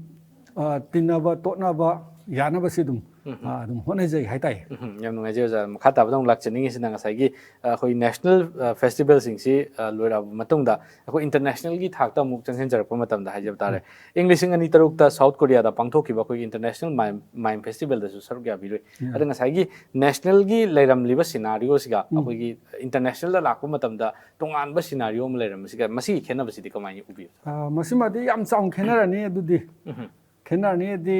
ꯇꯤꯟꯅꯕ ꯇꯣꯠꯅꯕ ꯌꯥꯅꯕꯁꯤ ꯑꯗꯨꯝ ꯑꯗꯨꯝ ꯍꯣꯠꯅꯖꯩ ꯍꯥꯏꯇꯥꯏ꯫ ꯌꯥꯝ ꯅꯨꯡꯉꯥꯏꯖꯩ ꯑꯣꯖꯥ꯫ ꯃꯈꯥ ꯇꯥꯕꯗ ꯑꯃꯨꯛ ꯂꯥꯛꯆꯅꯤꯡꯉꯤꯁꯤꯅ ꯉꯁꯥꯏꯒꯤ ꯑꯩꯈꯣꯏ ꯅꯦꯁꯅꯦꯜ ꯐꯦꯁꯇꯤꯚꯦꯜꯁꯤꯡꯁꯤ ꯂꯣꯏꯔꯛꯑꯕ ꯃꯇꯨꯡꯗ ꯑꯩꯈꯣꯏ ꯏꯟꯇꯔꯅꯦꯁꯅꯦꯜꯒꯤ ꯊꯥꯛꯇ ꯑꯃꯨꯛ ꯆꯪꯁꯤꯟꯖꯔꯛꯄ ꯃꯇꯝꯗ ꯍꯥꯏꯖꯕ ꯇꯥꯔꯦ꯫ ꯏꯪ ꯂꯤꯁꯤꯡ ꯑꯅꯤ ꯇꯔꯨꯛꯇ ꯁꯥꯎꯠ ꯀꯣꯔꯤꯌꯥꯗ ꯄꯥꯡꯊꯣꯛꯈꯤꯕ ꯑꯩꯈꯣꯏꯒꯤ ꯏꯟꯇꯔꯅꯦꯁꯅꯦꯜ ꯃꯥꯏꯝ ꯐꯦꯁꯇꯤꯚꯦꯜꯗꯁꯨ ꯁꯔꯨꯛ ꯌꯥꯕꯤꯔꯨꯏ꯫ ꯑꯗ ꯉꯁꯥꯏꯒꯤ ꯅꯦꯁꯅꯦꯜꯒꯤ ꯂꯩꯔꯝꯂꯤꯕ ꯁꯤꯅꯥꯔꯤꯑꯣꯁꯤꯒ ꯑꯩꯈꯣꯏꯒꯤ ꯏꯟꯇꯔꯅꯦꯁꯅꯦꯜꯗ ꯂꯥꯛꯄ ꯃꯇꯝꯗ ꯇꯣꯉꯥꯟꯕ ꯁꯤꯅꯥꯔꯤꯑꯣ ꯑꯃ ꯂꯩꯔꯝꯕꯁꯤꯒ ꯃꯁꯤꯒꯤ ꯈꯦꯠꯅꯕꯁꯤꯗꯤ ꯀꯃꯥꯏꯅ ꯎꯕꯤꯕ? ꯃꯁꯤꯃꯗꯤ ꯌꯥꯝ ꯆꯥꯎꯅ ꯈꯦꯠꯅꯔꯅꯤ꯫ ꯑꯗꯨꯗꯤ ꯈꯦꯠꯅꯔꯅꯤꯗꯤ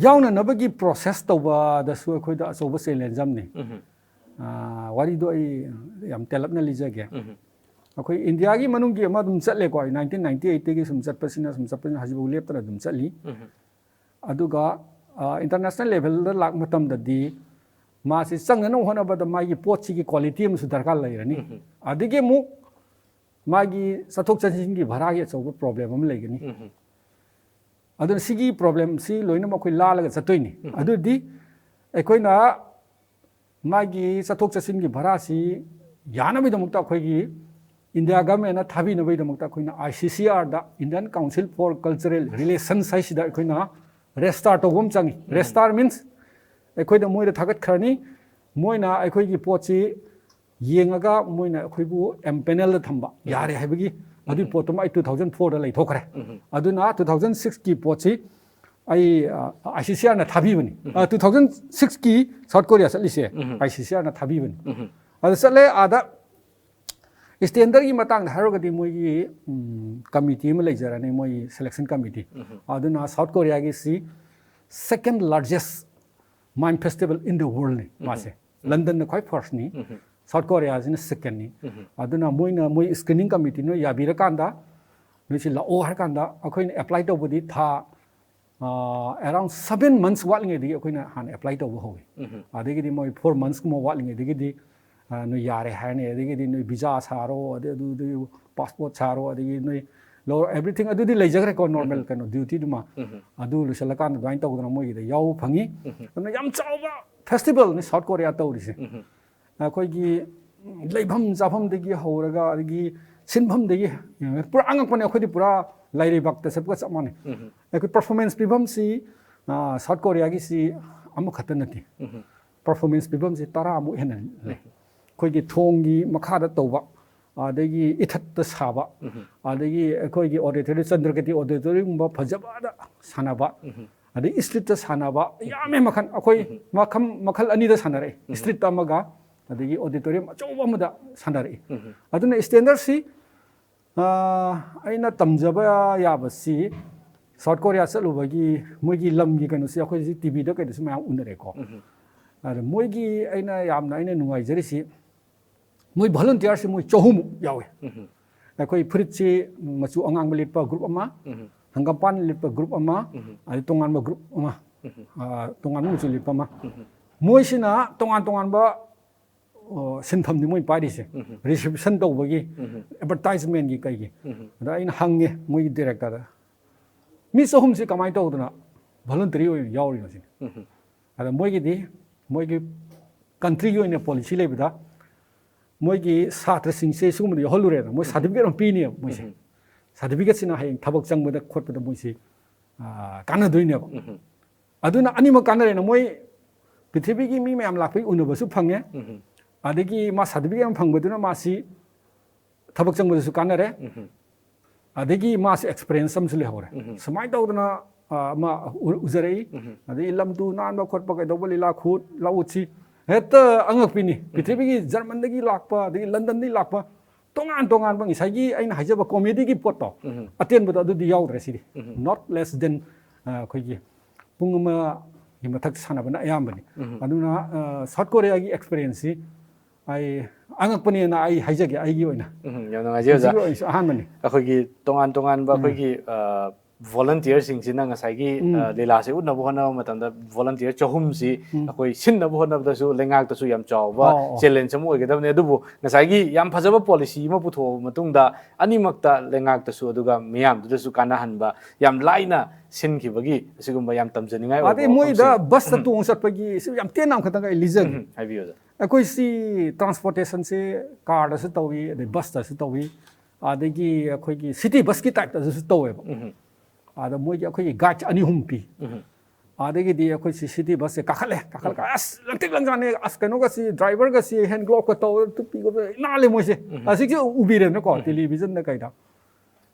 ꯌꯥꯎꯅꯅꯕꯒꯤ ꯄ꯭ꯔꯣꯁꯦꯁ ꯇꯧꯕꯗꯁꯨ ꯑꯩꯈꯣꯏꯗ ꯑꯆꯧꯕ ꯆꯦꯂꯦꯟꯖ ꯑꯃꯅꯤ꯫ ꯋꯥꯔꯤꯗꯣ ꯑꯩ ꯌꯥꯝ ꯇꯦꯜꯂꯞꯅ ꯂꯤꯖꯒꯦ꯫ ꯑꯩꯈꯣꯏ ꯏꯟꯗꯤꯌꯥꯒꯤ ꯃꯅꯨꯡꯒꯤ ꯑꯃ ꯑꯗꯨꯝ ꯆꯠꯂꯦꯀꯣ, ꯑꯩ ꯅꯥꯏꯟꯇꯤꯟ ꯅꯥꯏꯟꯇꯤ ꯑꯩꯠꯇꯒꯤ ꯁꯨꯝ ꯆꯠꯄꯁꯤꯅ ꯁꯨꯝ ꯆꯠꯄꯁꯤꯅ ꯍꯧꯖꯤꯛꯐꯥꯎ ꯂꯦꯞꯇꯅ ꯑꯗꯨꯝ ꯆꯠꯂꯤ꯫ ꯑꯗꯨꯒ ꯏꯟꯇꯔꯅꯦꯁꯅꯦꯜ ꯂꯦꯚꯦꯜꯗ ꯂꯥꯛꯄ ꯃꯇꯝꯗꯗꯤ ꯃꯥꯁꯤ ꯆꯪꯅꯅꯕ ꯍꯣꯠꯅꯕꯗ ꯃꯥꯒꯤ ꯄꯣꯠꯁꯤꯒꯤ ꯀ꯭ꯋꯥꯂꯤꯇꯤ ꯑꯃꯁꯨ ꯗꯔꯀꯥꯔ ꯂꯩꯔꯅꯤ꯫ ꯑꯗꯒꯤ ꯑꯃꯨꯛ ꯃꯥꯒꯤ ꯆꯠꯊꯣꯛ ꯆꯠꯁꯤꯟꯒꯤ ꯚꯔꯥꯒꯤ ꯑꯆꯧꯕ ꯄ꯭ꯔꯣꯕ꯭ꯂꯦꯝ ꯑꯃ ꯂꯩꯒꯅꯤ꯫ ꯑꯗꯨꯅ ꯁꯤꯒꯤ ꯄ꯭ꯔꯣꯕ꯭ꯂꯦꯝꯁꯤ ꯂꯣꯏꯅꯃꯛ ꯑꯩꯈꯣꯏ ꯂꯥꯜꯂꯒ ꯆꯠꯇꯣꯏꯅꯤ꯫ ꯑꯗꯨꯗꯤ ꯑꯩꯈꯣꯏꯅ ꯃꯥꯒꯤ ꯆꯠꯊꯣꯛ ꯆꯠꯁꯤꯟꯒꯤ ꯚꯔꯥꯁꯤ ꯌꯥꯅꯕꯒꯤꯗꯃꯛꯇ ꯑꯩꯈꯣꯏꯒꯤ ꯏꯟꯗꯤꯌꯥ ꯒꯃꯦꯟꯅ ꯊꯥꯕꯤꯅꯕꯒꯤꯗꯃꯛꯇ ꯑꯩꯈꯣꯏꯅ ICCR the, Indian Council for Cultural Relations ꯍꯥꯏꯁꯤꯗ ꯑꯩꯈꯣꯏꯅ ꯔꯦꯖꯤꯁꯇꯥꯔ ꯇꯧꯕ ꯑꯃ ꯆꯪꯉꯤ꯫ ꯔꯦꯖꯤꯁꯇꯥꯔ ꯃꯤꯟꯁ ꯑꯩꯈꯣꯏꯗ ꯃꯣꯏꯗ ꯊꯥꯒꯠꯈ꯭ꯔꯅꯤ, ꯃꯣꯏꯅ ꯑꯩꯈꯣꯏꯒꯤ ꯄꯣꯠꯁꯤ ꯌꯦꯡꯉꯒ ꯃꯣꯏꯅ ꯑꯩꯈꯣꯏꯕꯨ ꯑꯦꯝ ꯄꯦꯅꯦꯜꯗ ꯊꯝꯕ ꯌꯥꯔꯦ ꯍꯥꯏꯕꯒꯤ ꯑꯗꯨꯒꯤ ꯄꯣꯠꯇꯨꯃ ꯑꯩ ꯇꯨ ꯊꯥꯎꯖꯟ ꯐꯣꯔꯗ ꯂꯩꯊꯣꯛꯈ꯭ꯔꯦ꯫ ꯑꯗꯨꯅ ꯇꯨ ꯊꯥꯎꯖꯟ ꯁꯤꯛꯁꯀꯤ ꯄꯣꯠꯁꯤ ꯑꯩ ꯑꯥꯏ ꯁꯤ ꯁꯤ ꯑꯥꯔꯅ ꯊꯥꯕꯤꯕꯅꯤ꯫ ꯇꯨ ꯊꯥꯎꯖꯟ ꯁꯤꯛꯁꯀꯤ ꯁꯥꯎꯠ ꯀꯣꯔꯤꯌꯥ ꯆꯠꯂꯤꯁꯦ ꯑꯥꯏ ꯁꯤ ꯁꯤ ꯑꯥꯔꯅ ꯊꯥꯕꯤꯕꯅꯤ꯫ ꯑꯗ ꯆꯠꯂꯦ, ꯑꯥꯗ ꯏꯁꯇꯦꯟꯗꯔꯒꯤ ꯃꯇꯥꯡꯗ ꯍꯥꯏꯔꯒꯗꯤ ꯃꯣꯏꯒꯤ ꯀꯃꯤꯇꯤ ꯑꯃ ꯂꯩꯖꯔꯅꯤ, ꯃꯣꯏꯒꯤ ꯁꯦꯂꯦꯛꯁꯟ ꯀꯃꯤꯇꯤ꯫ ꯑꯗꯨꯅ ꯁꯥꯎꯠ ꯀꯣꯔꯤꯌꯥꯒꯤꯁꯤ second largest mime festival in the worldꯅꯤ ꯃꯥꯁꯦ꯫ ꯂꯟꯗꯟꯅ ꯈ꯭ꯋꯥꯏ ꯐꯥꯔꯁꯅꯤ, ꯁꯥꯎꯠ ꯀꯣꯔꯤꯌꯥꯁꯤꯅ ꯁꯦꯀꯦꯟꯅꯤ꯫ ꯑꯗꯨꯅ ꯃꯣꯏꯅ, ꯃꯣꯏ ꯁ꯭ꯀ꯭ꯔꯤꯅꯤꯡ ꯀꯃꯤꯇꯤꯅ ꯌꯥꯕꯤꯔꯀꯥꯟꯗ ꯅꯣꯏꯁꯤ ꯂꯥꯛꯑꯣ ꯍꯥꯏꯔꯀꯥꯟꯗ ꯑꯩꯈꯣꯏꯅ ꯑꯦꯄ꯭ꯂꯥꯏ ꯇꯧꯕꯗꯤ ꯊꯥ ꯑꯦꯔꯥꯎꯟ ꯁꯕꯦꯟ ꯃꯟꯁ ꯋꯥꯠꯂꯤꯉꯩꯗꯒꯤ ꯑꯩꯈꯣꯏꯅ ꯍꯥꯟꯅ ꯑꯦꯄ꯭ꯂꯥꯏ ꯇꯧꯕ ꯍꯧꯋꯤ꯫ ꯑꯗꯒꯤꯗꯤ ꯃꯣꯏ ꯐꯣꯔ ꯃꯟꯁꯀꯨꯝꯕ ꯋꯥꯠꯂꯤꯉꯩꯗꯒꯤꯗꯤ ꯑ, ꯅꯣꯏ ꯌꯥꯔꯦ ꯍꯥꯏꯔꯅꯤ꯫ ꯑꯗꯒꯤꯗꯤ ꯅꯣꯏ ꯚꯤꯖꯥ ꯁꯥꯔꯣ, ꯑꯗꯩ ꯑꯗꯨꯗꯒꯤ ꯄꯥꯁꯄꯣꯔꯠ ꯁꯥꯔꯣ, ꯑꯗꯒꯤ ꯅꯣꯏ ꯂꯧꯔꯣ, ꯑꯦꯕ꯭ꯔꯤꯊꯤꯡ ꯑꯗꯨꯗꯤ ꯂꯩꯖꯈ꯭ꯔꯦꯀꯣ, ꯅꯣꯔꯃꯦꯜ ꯀꯩꯅꯣ ꯗ꯭ꯌꯨꯇꯤꯗꯨꯃ꯫ ꯑꯗꯨ ꯂꯣꯏꯁꯤꯜꯂꯀꯥꯟꯗ ꯑꯗꯨꯃꯥꯏꯅ ꯇꯧꯗꯅ ꯃꯣꯏꯒꯤꯗ ꯌꯥꯎꯕ ꯐꯪꯉꯤ꯫ ꯑꯗꯨꯅ ꯌꯥꯝ ꯆꯥꯎꯕ ꯐꯦꯁꯇꯤꯚꯦꯜꯅꯤ ꯁꯥꯎꯠ ꯀꯣꯔꯤꯌꯥ ꯇꯧꯔꯤꯁꯦ꯫ ꯑꯩꯈꯣꯏꯒꯤ ꯂꯩꯐꯝ ꯆꯥꯐꯝꯗꯒꯤ ꯍꯧꯔꯒ, ꯑꯗꯒꯤ ꯁꯤꯟꯐꯝꯗꯒꯤ ꯄꯨꯔꯥ ꯑꯉꯛꯄꯅꯦ꯫ ꯑꯩꯈꯣꯏꯗꯤ ꯄꯨꯔꯥ ꯂꯥꯏꯔꯩꯕꯥꯛꯇ ꯆꯠꯄꯒ ꯆꯞ ꯃꯥꯟꯅꯩ꯫ ꯑꯩꯈꯣꯏ ꯄꯔꯐꯣꯔꯃꯦꯟꯁ ꯄꯤꯐꯝꯁꯤ, ꯑ, ꯁꯥꯎꯠ ꯀꯣꯔꯤꯌꯥꯒꯤꯁꯤ ꯑꯃꯈꯛꯇ ꯅꯠꯇꯦ꯫ ꯄꯔꯐꯣꯔꯃꯦꯟꯁ ꯄꯤꯐꯝꯁꯤ ꯇꯔꯥꯃꯨꯛ ꯍꯦꯟꯅ ꯂꯩ꯫ ꯑꯩꯈꯣꯏꯒꯤ ꯊꯣꯡꯒꯤ ꯃꯈꯥꯗ ꯇꯧꯕ, ꯑꯗꯒꯤ ꯏꯊꯠꯇ ꯁꯥꯕ, ꯑꯗꯒꯤ ꯑꯩꯈꯣꯏꯒꯤ ꯑꯣꯗꯤꯇꯣꯔꯤꯌꯝ, ꯆꯟꯗ꯭ꯔꯀꯤꯇꯤ ꯑꯣꯗꯤꯇꯣꯔꯤꯌꯝꯒꯨꯝꯕ ꯐꯖꯕꯗ ꯁꯥꯟꯅꯕ, ꯑꯗꯩ ꯏꯁꯇ꯭ꯔꯤꯠꯇ ꯁꯥꯟꯅꯕ ꯌꯥꯝꯃꯦ ꯃꯈꯜ꯫ ꯑꯩꯈꯣꯏ ꯃꯈꯜ, ꯃꯈꯜ ꯑꯅꯤꯗ ꯁꯥꯟꯅꯔꯛꯏ, ꯏꯁꯇ꯭ꯔꯤꯠꯇ ꯑꯃꯒ ꯑꯗꯒꯤ ꯑꯣꯗꯤꯇꯣꯔꯤꯌꯝ ꯑꯆꯧꯕ ꯑꯃꯗ ꯁꯥꯟꯅꯔꯛꯏ꯫ ꯑꯗꯨꯅ ꯏꯁꯇꯦꯟꯗꯔꯁꯤ ꯑꯥ, ꯑꯩꯅ ꯇꯝꯖꯕ ꯌꯥꯕꯁꯤ ꯁꯥꯎꯠ ꯀꯣꯔꯤꯌꯥ ꯆꯠꯂꯨꯕꯒꯤ ꯃꯣꯏꯒꯤ ꯂꯝꯒꯤ ꯀꯩꯅꯣꯁꯤ ꯑꯩꯈꯣꯏꯁꯤ ꯇꯤꯚꯤꯗ ꯀꯩꯗꯁꯨ ꯃꯌꯥꯝ ꯎꯅꯔꯦꯀꯣ꯫ ꯑꯗ ꯃꯣꯏꯒꯤ ꯑꯩꯅ ꯌꯥꯝꯅ ꯑꯩꯅ ꯅꯨꯡꯉꯥꯏꯖꯔꯤꯁꯤ ꯃꯣꯏ ꯚꯣꯂꯨꯟꯇꯤꯌꯥꯔꯁꯤ ꯃꯣꯏ ꯆꯍꯨꯝꯃꯨꯛ ꯌꯥꯎꯋꯦ꯫ ꯑꯩꯈꯣꯏ ꯐꯨꯔꯤꯠꯁꯤ ꯃꯆꯨ ꯑꯉꯥꯡꯕ ꯂꯤꯠꯄ ꯒ꯭ꯔꯨꯞ ꯑꯃ, ꯍꯪꯒꯥꯝꯄꯥꯟ ꯂꯤꯠꯄ ꯒ꯭ꯔꯨꯞ ꯑꯃ, ꯑꯗꯩ ꯇꯣꯉꯥꯟꯕ ꯒ꯭ꯔꯨꯞ ꯑꯃ, ꯑꯥ, ꯇꯣꯉꯥꯟꯕ ꯃꯆꯨ ꯂꯤꯠꯄ ꯑꯃ꯫ ꯃꯣꯏꯁꯤꯅ ꯇꯣꯉꯥꯟ ꯇꯣꯉꯥꯟꯕ ꯑꯣ, ꯁꯤꯟꯐꯝꯅꯤ ꯃꯣꯏ ꯄꯥꯏꯔꯤꯁꯦ꯫ ꯔꯤꯁꯦꯞꯁꯟ ꯇꯧꯕꯒꯤ, ꯑꯦꯗꯚꯔꯇꯥꯏꯖꯃꯦꯟꯒꯤ ꯀꯩꯒꯤ꯫ ꯑꯗ ꯑꯩꯅ ꯍꯪꯉꯦ ꯃꯣꯏꯒꯤ ꯗꯤꯔꯦꯛꯇꯔꯗ, "ꯃꯤ ꯆꯍꯨꯝꯁꯤ ꯀꯃꯥꯏꯅ ꯇꯧꯗꯅ ꯚꯣꯂꯨꯟꯇꯔꯤ ꯑꯣꯏꯅ ꯌꯥꯎꯔꯤꯅꯣ?" ꯁꯤꯅꯤ꯫ ꯑꯗ ꯃꯣꯏꯒꯤꯗꯤ, ꯃꯣꯏꯒꯤ ꯀꯟꯇ꯭ꯔꯤꯒꯤ ꯑꯣꯏꯅ ꯄꯣꯂꯤꯁꯤ ꯂꯩꯕꯗ, ꯃꯣꯏꯒꯤ ꯁꯥꯇ꯭ꯔꯁꯤꯡꯁꯦ ꯁꯤꯒꯨꯝꯕꯗ ꯌꯥꯎꯍꯜꯂꯨꯔꯦꯅ ꯃꯣꯏ ꯁꯥꯔꯇꯤꯐꯤꯀꯦꯠ ꯑꯃ ꯄꯤꯅꯦꯕ ꯃꯣꯏꯁꯦ꯫ ꯁꯥꯔꯇꯤꯐꯤꯀꯦꯠꯁꯤꯅ ꯍꯌꯦꯡ ꯊꯕꯛ ꯆꯪꯕꯗ ꯈꯣꯠꯄꯗ ꯃꯣꯏꯁꯤ, ꯑꯥ, ꯀꯥꯟꯅꯗꯣꯏꯅꯦꯕ꯫ ꯑꯗꯨꯅ ꯑꯅꯤꯃꯛ ꯀꯥꯟꯅꯔꯦꯅ ꯃꯣꯏ ꯄ꯭ꯔꯤꯊꯤꯕꯤꯒꯤ ꯃꯤ ꯃꯌꯥꯝ ꯂꯥꯛꯄꯒꯤ ꯎꯅꯕꯁꯨ ꯐꯪꯉꯦ꯫ ꯑꯗꯒꯤ ꯃꯥ ꯁꯥꯔꯇꯤꯐꯤꯀꯦꯠ ꯑꯃ ꯐꯪꯕꯗꯨꯅ ꯃꯥꯁꯤ ꯊꯕꯛ ꯆꯪꯕꯗꯁꯨ ꯀꯥꯟꯅꯔꯦ꯫ ꯑꯗꯒꯤ ꯃꯥꯁꯤ ꯑꯦꯛꯁꯄꯤꯔꯤꯌꯦꯟꯁ ꯑꯃꯁꯨ ꯂꯩꯍꯧꯔꯦ꯫ ꯁꯨꯃꯥꯏꯅ ꯇꯧꯗꯅ, ꯑ, ꯑꯃ ꯎ-, ꯎꯖꯔꯛꯏ꯫ ꯑꯗꯒꯤ ꯂꯝ ꯇꯨ ꯅꯥꯟꯕ ꯈꯣꯠꯄ ꯀꯩꯗꯧꯕ ꯂꯤꯂꯥ ꯈꯨꯠ ꯂꯥꯎꯠꯁꯤ ꯍꯦꯛꯇ ꯑꯉꯛꯄꯤꯅꯤ꯫ ꯄ꯭ꯔꯤꯊꯤꯕꯤꯒꯤ ꯖꯔꯃꯟꯗꯒꯤ ꯂꯥꯛꯄ, ꯑꯗꯒꯤ ꯂꯟꯗꯟꯗꯒꯤ ꯂꯥꯛꯄ, ꯇꯣꯉꯥꯟ ꯇꯣꯉꯥꯟꯕ ꯉꯁꯥꯏꯒꯤ ꯑꯩꯅ ꯍꯥꯏꯖꯕ ꯀꯣꯃꯦꯗꯤꯒꯤ ꯄꯣꯠꯇꯣ, ꯑꯇꯦꯟꯕꯗꯣ ꯑꯗꯨꯗꯤ ꯌꯥꯎꯗ꯭ꯔꯦ ꯁꯤꯗꯤ꯫ Not less than, ꯑ, ꯑꯩꯈꯣꯏꯒꯤ ꯄꯨꯡ ꯑꯃꯒꯤ ꯃꯊꯛ ꯁꯥꯟꯅꯕꯅ ꯑꯌꯥꯝꯕꯅꯤ꯫ ꯑꯗꯨꯅ, ꯑ, ꯁꯥꯎꯠ ꯀꯣꯔꯤꯌꯥꯒꯤ ꯑꯦꯛꯁꯄꯤꯔꯤꯌꯦꯟꯁꯁꯤ ꯑꯩ ꯑꯉꯛꯄꯅꯦꯅ ꯑꯩ ꯍꯥꯏꯖꯒꯦ, ꯑꯩꯒꯤ ꯑꯣꯏꯅ꯫ ꯎꯝ, ꯌꯥꯝ ꯅꯨꯡꯉꯥꯏꯖꯩ, ꯑꯣꯖꯥ꯫ ꯍꯧꯖꯤꯛꯀꯤ ꯑꯣꯏꯅꯁꯨ ꯑꯍꯥꯟꯕꯅꯤ꯫ ꯑꯩꯈꯣꯏꯒꯤ ꯇꯣꯉꯥꯟ ꯇꯣꯉꯥꯟꯕ ꯎꯝ꯫ ꯑꯩꯈꯣꯏꯒꯤ, ꯑ, ꯚꯣꯂꯟꯇꯤꯌꯔꯁꯤꯡꯁꯤꯅ ꯉꯁꯥꯏꯒꯤ, ꯎꯝ꯫ ꯑ, ꯂꯤꯂꯥꯁꯦ ꯎꯠꯅꯕ ꯍꯣꯠꯅꯕ ꯃꯇꯝꯗ ꯚꯣꯂꯟꯇꯤꯌꯔ ꯆꯍꯨꯝꯁꯤ ꯎꯝ꯫ ꯑꯩꯈꯣꯏ ꯁꯤꯟꯅꯕ ꯍꯣꯠꯅꯕꯗꯁꯨ ꯂꯩꯉꯥꯛꯇꯁꯨ ꯌꯥꯝ ꯆꯥꯎꯕ ꯑꯧ, ꯑꯧ꯫ ꯆꯦꯂꯦꯟꯖ ꯑꯃ ꯑꯣꯏꯒꯗꯕꯅꯤ꯫ ꯑꯗꯨꯕꯨ ꯉꯁꯥꯏꯒꯤ ꯌꯥꯝ ꯐꯖꯕ ꯄꯣꯂꯤꯁꯤ ꯑꯃ ꯄꯨꯊꯣꯛꯑꯕ ꯃꯇꯨꯡꯗ ꯑꯅꯤꯃꯛꯇ ꯂꯩꯉꯥꯛꯇꯁꯨ ꯑꯗꯨꯒ ꯃꯤꯌꯥꯝꯗꯨꯗꯁꯨ ꯀꯥꯟꯅꯍꯟꯕ ꯌꯌꯥꯝ ꯂꯥꯏꯅ ꯁꯤꯟꯈꯤꯕꯒꯤ ꯑꯁꯤꯒꯨꯝꯕ ꯌꯥꯝ ꯇꯝꯖꯅꯤꯡꯉꯥꯏ ꯑꯣꯏꯕ ꯑꯗꯩ ꯃꯣꯏꯗ ꯋꯥꯐꯝꯁꯤꯡ꯫ ꯕꯁꯇ ꯎꯝ꯫ ꯇꯣꯡꯉ ꯆꯠꯄꯒꯤ ꯁꯤ ꯌꯥꯝ ꯇꯦꯟꯅ ꯑꯃꯈꯛꯇꯪꯒ ꯑꯩ ꯂꯤꯖꯒꯦ꯫ ꯎꯝ, ꯍꯥꯏꯕꯤꯌꯨ, ꯑꯣꯖꯥ꯫ ꯑꯩꯈꯣꯏ ꯁꯤ ꯇ꯭ꯔꯥꯟꯁꯄꯣꯔꯇꯦꯁꯟꯁꯦ ꯀꯥꯔꯗꯁꯨ ꯇꯧꯏ, ꯑꯗꯩ ꯕꯁꯇꯁꯨ ꯇꯧꯏ, ꯑꯗꯒꯤ ꯑꯩꯈꯣꯏꯒꯤ ꯁꯤꯇꯤ ꯕꯁꯀꯤ ꯇꯥꯏꯞꯇꯁꯨ ꯇꯧꯋꯦꯕ꯫ ꯎꯝ꯫ ꯑꯗ ꯃꯣꯏꯒꯤ ꯑꯩꯈꯣꯏꯒꯤ ꯒꯥꯏꯗ ꯑꯅꯤ ꯑꯍꯨꯝ ꯄꯤ꯫ ꯎꯝ꯫ ꯑꯗꯒꯤꯗꯤ ꯑꯩꯈꯣꯏ ꯁꯤ ꯁꯤꯇꯤ ꯕꯁꯁꯦ ꯀꯥꯈꯠꯂꯦ, ꯀꯥꯈꯠꯂꯒ, ꯎꯝ꯫ ꯑꯁ, ꯂꯪꯇ꯭ꯔꯤꯛ ꯂꯪꯖꯥꯅꯦ, ꯑꯁ, ꯀꯩꯅꯣꯒꯁꯤ, ꯗ꯭ꯔꯥꯏꯚꯔꯒꯁꯤ ꯍꯦꯟ ꯒ꯭ꯂꯣꯞꯀ ꯇꯧꯔ, ꯇꯨꯄꯤꯒ ꯅꯥꯜꯂꯦ ꯃꯣꯏꯁꯦ꯫ ꯎꯝ꯫ ꯑꯁꯤꯁꯨ ꯎꯕꯤꯔꯦꯗꯅꯀꯣ, ꯎꯝ꯫ ꯇꯦꯂꯤꯚꯤꯖꯟꯗ ꯀꯩꯗ꯫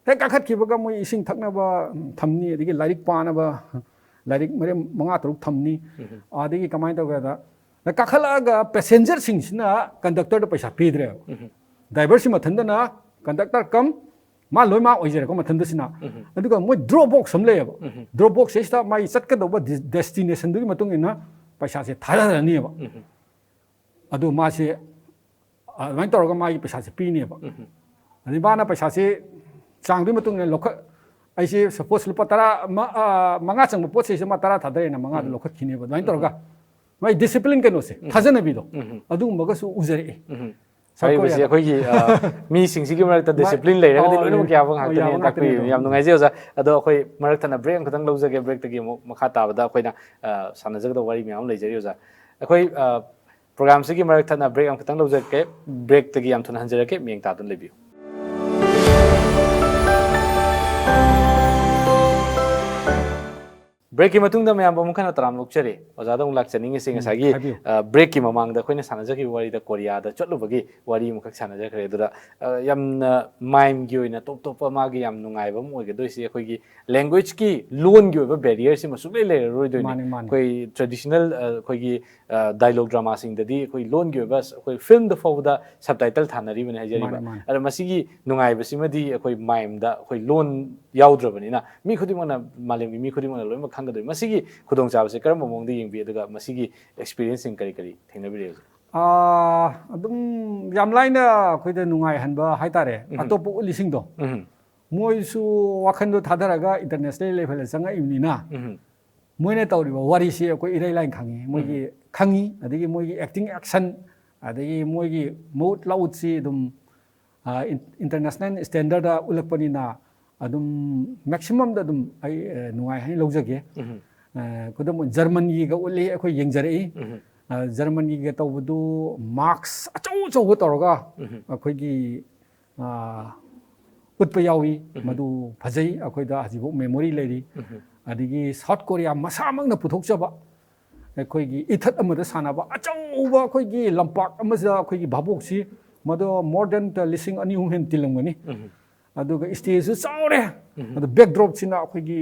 ꯍꯦꯛ ꯀꯥꯈꯠꯈꯤꯕꯒ ꯃꯣꯏ ꯏꯁꯤꯡ ꯊꯛꯅꯕ ꯊꯝꯅꯤ, ꯑꯗꯒꯤ ꯂꯥꯏꯔꯤꯛ ꯄꯥꯅꯕ ꯂꯥꯏꯔꯤꯛ ꯃꯔꯤ ꯃꯉꯥ ꯇꯔꯨꯛ ꯊꯝꯅꯤ꯫ ꯎꯝ꯫ ꯑꯗꯒꯤ ꯀꯃꯥꯏꯅ ꯇꯧꯒꯦꯗ, ꯀꯥꯈꯠꯂꯛꯑꯒ ꯄꯦꯁꯦꯟꯖꯔꯁꯤꯡꯁꯤꯅ ꯀꯟꯗꯛꯇꯔꯗ ꯄꯩꯁꯥ ꯄꯤꯗ꯭ꯔꯦꯕ꯫ ꯎꯝ꯫ ꯗ꯭ꯔꯥꯏꯚꯔꯁꯤ ꯃꯊꯟꯗꯅ ꯀꯟꯗꯛꯇꯔ ꯀꯝ ꯃꯥ ꯂꯣꯏ ꯃꯥ ꯑꯣꯏꯖꯔꯦꯀꯣ ꯃꯊꯟꯗꯁꯤꯅ꯫ ꯎꯝ꯫ ꯑꯗꯨꯒ ꯃꯣꯏ ꯗ꯭ꯔꯣꯞ ꯕꯣꯛꯁ ꯑꯃ ꯂꯩꯌꯦꯕ꯫ ꯎꯝ꯫ ꯗ꯭ꯔꯣꯞ ꯕꯣꯛꯁꯁꯤꯗ ꯃꯥꯒꯤ ꯆꯠꯀꯗꯧꯕ ꯗꯤ-, ꯗꯦꯁꯇꯤꯅꯦꯁꯟꯗꯨꯒꯤ ꯃꯇꯨꯡ ꯏꯟꯅ ꯄꯩꯁꯥꯁꯦ ꯊꯥꯗꯔꯅꯦꯕ꯫ ꯎꯝ꯫ ꯑꯗꯨ ꯃꯥꯁꯦ ꯑꯗꯨꯃꯥꯏꯅ ꯇꯧꯔꯒ ꯃꯥꯒꯤ ꯄꯩꯁꯥꯁꯦ ꯄꯤꯅꯦꯕ꯫ ꯎꯝ꯫ ꯑꯗꯩ ꯃꯥꯅ ꯄꯩꯁꯥꯁꯦ ꯆꯥꯡꯗꯨꯒꯤ ꯃꯇꯨꯡ ꯏꯟꯅ ꯂꯧꯈꯠ-, ꯑꯩꯁꯦ ꯁꯄꯣꯁ ꯂꯨꯄꯥ ꯇꯔꯥ, ꯃ-, ꯑ, ꯃꯉꯥ ꯆꯪꯕ ꯄꯣꯠ ꯆꯩꯁꯦ ꯃꯥ ꯇꯔꯥ ꯊꯥꯗꯔꯦꯅ ꯃꯉꯥꯗꯣ ꯎꯝ꯫ ꯂꯧꯈꯠꯈꯤꯅꯦꯕ꯫ ꯑꯗꯨꯃꯥꯏꯅ ꯎꯝ꯫ ꯇꯧꯔꯒ ꯃꯥꯒꯤ ꯗꯤꯁꯤꯄ꯭ꯂꯤꯟ ꯀꯩꯅꯣꯁꯦ, ꯎꯝ꯫ ꯊꯥꯖꯅꯕꯤꯗꯣ, ꯎꯝ꯫ ꯑꯗꯨꯒꯨꯝꯕꯒꯁꯨ ꯎꯖꯔꯛꯑꯦ꯫ ꯎꯝ꯫ ꯁꯥꯎꯠ ꯍꯥꯏꯔꯤꯕꯁꯤ ꯀꯣꯔꯤꯌꯥꯗ꯫ ꯑꯩꯈꯣꯏꯒꯤ, ꯑ, ꯃꯤꯁꯤꯡꯁꯤꯒꯤ ꯃꯔꯛꯇ ꯃꯥ-, ꯗꯤꯁꯤꯄ꯭ꯂꯤꯟ ꯂꯩꯔꯒꯗꯤ ꯑꯣ, ꯂꯣꯏꯅꯃꯛ ꯌꯥꯕ ꯌꯥꯕ ꯉꯥꯛꯇꯅꯦꯅ ꯉꯥꯛꯇꯅꯤ ꯇꯥꯛꯄꯤꯔꯤꯕꯅꯤ꯫ ꯑꯗꯣ꯫ ꯌꯥꯝ ꯅꯨꯡꯉꯥꯏꯖꯩ, ꯑꯣꯖꯥ꯫ ꯑꯗꯣ ꯑꯩꯈꯣꯏ ꯃꯔꯛ ꯊꯠꯅ ꯕ꯭ꯔꯦꯛ ꯑꯃꯈꯛꯇꯪ ꯂꯧꯖꯒꯦ꯫ ꯕ꯭ꯔꯦꯛꯇꯒꯤ ꯑꯃꯨꯛ ꯃꯈꯥ ꯇꯥꯕꯗ ꯑꯩꯈꯣꯏꯅ, ꯑ, ꯁꯥꯟꯅꯖꯒꯗꯕ ꯋꯥꯔꯤ ꯃꯌꯥꯝ ꯑꯃ ꯂꯩꯖꯔꯤ, ꯑꯣꯖꯥ꯫ ꯑꯩꯈꯣꯏ, ꯑ, ꯄ꯭ꯔꯣꯒ꯭ꯔꯥꯝꯁꯤꯒꯤ ꯃꯔꯛ ꯊꯠꯅ ꯕ꯭ꯔꯦꯛ ꯑꯃꯈꯛꯇꯪ ꯂꯧꯖꯔꯛꯀꯦ꯫ ꯕ꯭ꯔꯦꯛꯇꯒꯤ ꯌꯥꯝ ꯊꯨꯅ ꯍꯟꯖꯔꯛꯀꯦ꯫ ꯃꯤꯠꯌꯦꯡ ꯇꯥꯗꯨꯅ ꯂꯩꯕꯤꯌꯨ꯫ ꯕ꯭ꯔꯦꯛꯀꯤ ꯃꯇꯨꯡꯗ ꯃꯌꯥꯝꯕꯨ ꯑꯃꯨꯛ ꯍꯟꯅ ꯇꯔꯥꯝꯅ ꯑꯣꯛꯆꯔꯤ꯫ ꯑꯣꯖꯥꯗ ꯑꯃꯨꯛ ꯂꯥꯛꯆꯅꯤꯡꯉꯤꯁꯦ, ꯉꯁꯥꯏꯒꯤ ꯍꯥꯏꯕꯤꯌꯨ꯫ ꯑ, ꯕ꯭ꯔꯦꯛꯀꯤ ꯃꯃꯥꯡꯗ ꯑꯩꯈꯣꯏꯅ ꯁꯥꯟꯅꯖꯈꯤꯕ ꯋꯥꯔꯤꯗ ꯀꯣꯔꯤꯌꯥꯗ ꯆꯠꯂꯨꯕꯒꯤ ꯋꯥꯔꯤ ꯑꯃꯈꯛ ꯁꯥꯟꯅꯖꯈ꯭ꯔꯦ꯫ ꯑꯗꯨꯗ ꯑ, ꯌꯥꯝꯅ ꯃꯥꯏꯝꯒꯤ ꯑꯣꯏꯅ ꯇꯣꯞ ꯇꯣꯞꯄ ꯃꯥꯒꯤ ꯌꯥꯝ ꯅꯨꯡꯉꯥꯏꯕ ꯑꯃ ꯑꯣꯏꯒꯗꯣꯏꯁꯦ, ꯑꯩꯈꯣꯏꯒꯤ ꯂꯦꯡꯒ꯭ꯋꯦꯖꯀꯤ ꯂꯣꯟꯒꯤ ꯑꯣꯏꯕ ꯕꯦꯔꯤꯌꯔꯁꯤꯃ ꯁꯨꯡꯂꯩ ꯂꯩꯔꯔꯣꯏꯗꯣꯏꯅꯤ꯫ ꯃꯥꯅꯦ, ꯃꯥꯅꯦ꯫ ꯑꯩꯈꯣꯏ ꯇ꯭ꯔꯦꯗꯤꯁꯅꯦꯜ ꯑꯩꯈꯣꯏꯒꯤ ꯗꯥꯏꯂꯣꯛ ꯗ꯭ꯔꯃꯥꯁꯤꯡꯗꯗꯤ ꯑꯩꯈꯣꯏ ꯂꯣꯟꯒꯤ ꯑꯣꯏꯕ ꯑꯩꯈꯣꯏ ꯐꯤꯜꯝꯗ ꯐꯥꯎꯕꯗ ꯁꯕꯇꯥꯏꯇꯜ ꯊꯥꯅꯔꯤꯕꯅꯤ ꯍꯥꯏꯖꯔꯤꯕ꯫ ꯃꯥꯅꯦ, ꯃꯥꯅꯦ꯫ ꯑꯗꯣ ꯃꯁꯤꯒꯤ ꯅꯨꯡꯉꯥꯏꯕꯁꯤꯃꯗꯤ ꯑꯩꯈꯣꯏ ꯃꯥꯏꯝꯗ ꯑꯩꯈꯣꯏ ꯂꯣꯟ ꯌꯥꯎꯗ꯭ꯔꯕꯅꯤꯅ ꯃꯤ ꯈꯨꯗꯤꯡꯃꯛꯅ, ꯃꯥꯂꯦꯝꯒꯤ ꯃꯤ ꯈꯨꯗꯤꯡꯃꯛꯅ ꯂꯣꯏꯅꯃꯛ ꯈꯪꯒꯗꯣꯏꯅꯤ꯫ ꯃꯁꯤꯒꯤ ꯈꯨꯗꯣꯡꯆꯥꯕꯁꯦ ꯀꯔꯝꯕ ꯃꯑꯣꯡꯗ ꯌꯦꯡꯕꯤ, ꯑꯗꯨꯒ ꯃꯁꯤꯒꯤ ꯑꯦꯛꯁꯄꯤꯔꯤꯌꯦꯟꯁꯁꯤꯡ ꯀꯔꯤ ꯀꯔꯤ ꯊꯦꯡꯅꯕꯤꯔꯦ ꯍꯧꯖꯤꯛ? ꯑꯥ, ꯑꯗꯨꯝ ꯌꯥꯝ ꯂꯥꯏꯅ ꯑꯩꯈꯣꯏꯗ ꯅꯨꯡꯉꯥꯏꯍꯟꯕ ꯍꯥꯏꯇꯥꯔꯦ꯫ ꯎꯝ꯫ ꯑꯇꯣꯞꯄ ꯎꯠꯂꯤꯁꯤꯡꯗꯣ ꯎꯝ, ꯃꯣꯏꯁꯨ ꯋꯥꯈꯟꯗꯣ ꯊꯥꯗꯔꯒ ꯏꯟꯇꯔꯅꯦꯁꯅꯦꯜ ꯂꯦꯚꯦꯜꯗ ꯆꯪꯉꯛꯏꯕꯅꯤꯅ ꯎꯝ, ꯃꯣꯏꯅ ꯇꯧꯔꯤꯕ ꯋꯥꯔꯤꯁꯤ ꯑꯩꯈꯣꯏ ꯏꯔꯥꯏ ꯂꯥꯏꯅ ꯈꯪꯉꯤ꯫ ꯃꯣꯏꯒꯤ ꯈꯪꯉꯤ, ꯑꯗꯒꯤ ꯃꯣꯏꯒꯤ ꯑꯦꯛꯇꯤꯡ ꯑꯦꯛꯁꯟ, ꯑꯗꯒꯤ ꯃꯣꯏꯒꯤ ꯃꯎꯠ ꯂꯥꯎꯠꯁꯤ ꯑꯗꯨꯝ ꯏꯟꯇꯔꯅꯦꯁꯅꯦꯜ ꯁ꯭ꯇꯦꯟꯗꯔꯗ ꯎꯠꯂꯛꯄꯅꯤꯅ ꯑꯗꯨꯝ ꯃꯦꯛꯁꯤꯃꯝꯗ ꯑꯗꯨꯝ ꯑꯩ ꯑ, ꯅꯨꯡꯉꯥꯏ ꯍꯥꯏꯅ ꯂꯧꯖꯒꯦ꯫ ꯎꯝ, ꯑ, ꯈꯨꯗꯝ ꯑꯣꯏꯅ ꯖꯔꯃꯅꯤꯒ ꯎꯠꯂꯤ, ꯑꯩꯈꯣꯏ ꯌꯦꯡꯖꯔꯛꯏ꯫ ꯎꯝ, ꯑ, ꯖꯔꯃꯅꯤꯒ ꯇꯧꯕꯗꯨ ꯃꯥꯛꯁ ꯑꯆꯧ ꯑꯆꯧꯕ ꯇꯧꯔꯒ ꯎꯝ, ꯑꯩꯈꯣꯏꯒꯤ ꯑ, ꯎꯠꯄ ꯌꯥꯎꯏ꯫ ꯃꯗꯨ ꯐꯖꯩ, ꯑꯩꯈꯣꯏꯗ ꯍꯧꯖꯤꯛꯐꯥꯎ ꯃꯦꯃꯣꯔꯤ ꯂꯩꯔꯤ꯫ ꯎꯝ, ꯑꯗꯒꯤ ꯁꯥꯎꯠ ꯀꯣꯔꯤꯌꯥ ꯃꯁꯥꯃꯛꯅ ꯄꯨꯊꯣꯛꯆꯕ ꯑꯩꯈꯣꯏꯒꯤ ꯏꯊꯠ ꯑꯃꯗ ꯁꯥꯟꯅꯕ ꯑꯆꯧꯕ ꯑꯩꯈꯣꯏꯒꯤ ꯂꯝꯄꯥꯛ ꯑꯃꯁꯤꯗ ꯑꯩꯈꯣꯏꯒꯤ ꯚꯥꯕꯣꯛꯁꯤ ꯃꯗꯨ ꯃꯣꯔ ꯗꯦꯟ ꯂꯤꯁꯤꯡ ꯑꯅꯤ ꯑꯍꯨꯝ ꯍꯦꯟꯅ ꯇꯤꯜꯂꯝꯒꯅꯤ꯫ ꯎꯝ, ꯑꯗꯨꯒ ꯁ꯭ꯇꯦꯖꯁꯨ ꯆꯥꯎꯔꯦ꯫ ꯑꯗꯨ ꯕꯦꯛꯗ꯭ꯔꯣꯞꯁꯤꯅ ꯑꯩꯈꯣꯏꯒꯤ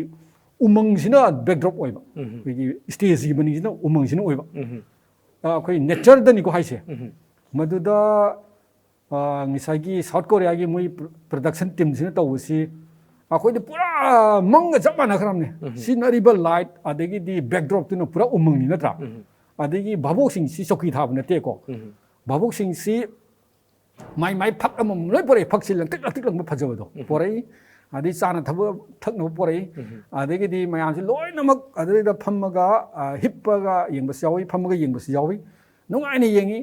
ꯎꯃꯪꯁꯤꯅ ꯕꯦꯛꯗ꯭ꯔꯣꯞ ꯑꯣꯏꯕ, ꯎꯝ, ꯑꯩꯈꯣꯏꯒꯤ ꯁ꯭ꯇꯦꯖꯒꯤ ꯃꯅꯤꯡꯁꯤꯅ ꯎꯃꯪꯁꯤꯅ ꯑꯣꯏꯕ꯫ ꯎꯝ, ꯑ, ꯑꯩꯈꯣꯏ ꯅꯦꯆꯔꯗꯅꯤꯀꯣ ꯍꯥꯏꯁꯦ꯫ ꯎꯝ, ꯃꯗꯨꯗ ꯑ, ꯉꯁꯥꯏꯒꯤ ꯁꯥꯎꯠ ꯀꯣꯔꯤꯌꯥꯒꯤ ꯃꯣꯏ ꯄ꯭ꯔꯗꯛꯁꯟ ꯇꯤꯝꯁꯤꯅ ꯇꯧꯕꯁꯤ ꯑꯩꯈꯣꯏꯗꯤ ꯄꯨꯔꯥ ꯃꯪꯒ ꯆꯞ ꯃꯥꯟꯅꯈ꯭ꯔꯕꯅꯦ꯫ ꯁꯤꯖꯤꯟꯅꯔꯤꯕ ꯂꯥꯏꯠ ꯑꯗꯒꯤꯗꯤ ꯕꯦꯛꯗ꯭ꯔꯣꯞꯇꯨꯅ ꯄꯨꯔꯥ ꯎꯃꯪꯅꯤ ꯅꯠꯇ꯭ꯔꯥ? ꯎꯝ, ꯑꯗꯒꯤ ꯚꯥꯕꯣꯛꯁꯤꯡꯁꯤ ꯆꯧꯀꯤ ꯊꯥꯕ ꯅꯠꯇꯦꯀꯣ꯫ ꯎꯝ, ꯚꯥꯕꯣꯛꯁꯤꯡꯁꯤ ꯃꯥꯏ ꯃꯥꯏ ꯐꯛ ꯑꯃꯃꯝ ꯂꯣꯏ ꯄꯣꯔꯛꯏ꯫ ꯐꯛꯁꯤ ꯂꯪꯇ꯭ꯔꯤꯛ ꯂꯪꯇ꯭ꯔꯤꯛ ꯂꯪꯕ ꯐꯖꯕꯗꯣ ꯄꯣꯔꯛꯏ꯫ ꯑꯗꯩ ꯆꯥꯅ ꯊꯛꯄ ꯊꯛꯅꯕ ꯄꯣꯔꯛꯏ꯫ ꯑꯗꯒꯤꯗꯤ ꯃꯌꯥꯝꯁꯤ ꯂꯣꯏꯅꯃꯛ ꯑꯗꯨꯗꯩꯗ ꯐꯝꯃꯒ ꯑ, ꯍꯤꯞꯄꯒ ꯌꯦꯡꯕꯁꯨ ꯌꯥꯎꯏ, ꯐꯝꯃꯒ ꯌꯦꯡꯕꯁꯨ ꯌꯥꯎꯏ꯫ ꯅꯨꯡꯉꯥꯏꯅ ꯌꯦꯡꯉꯤ꯫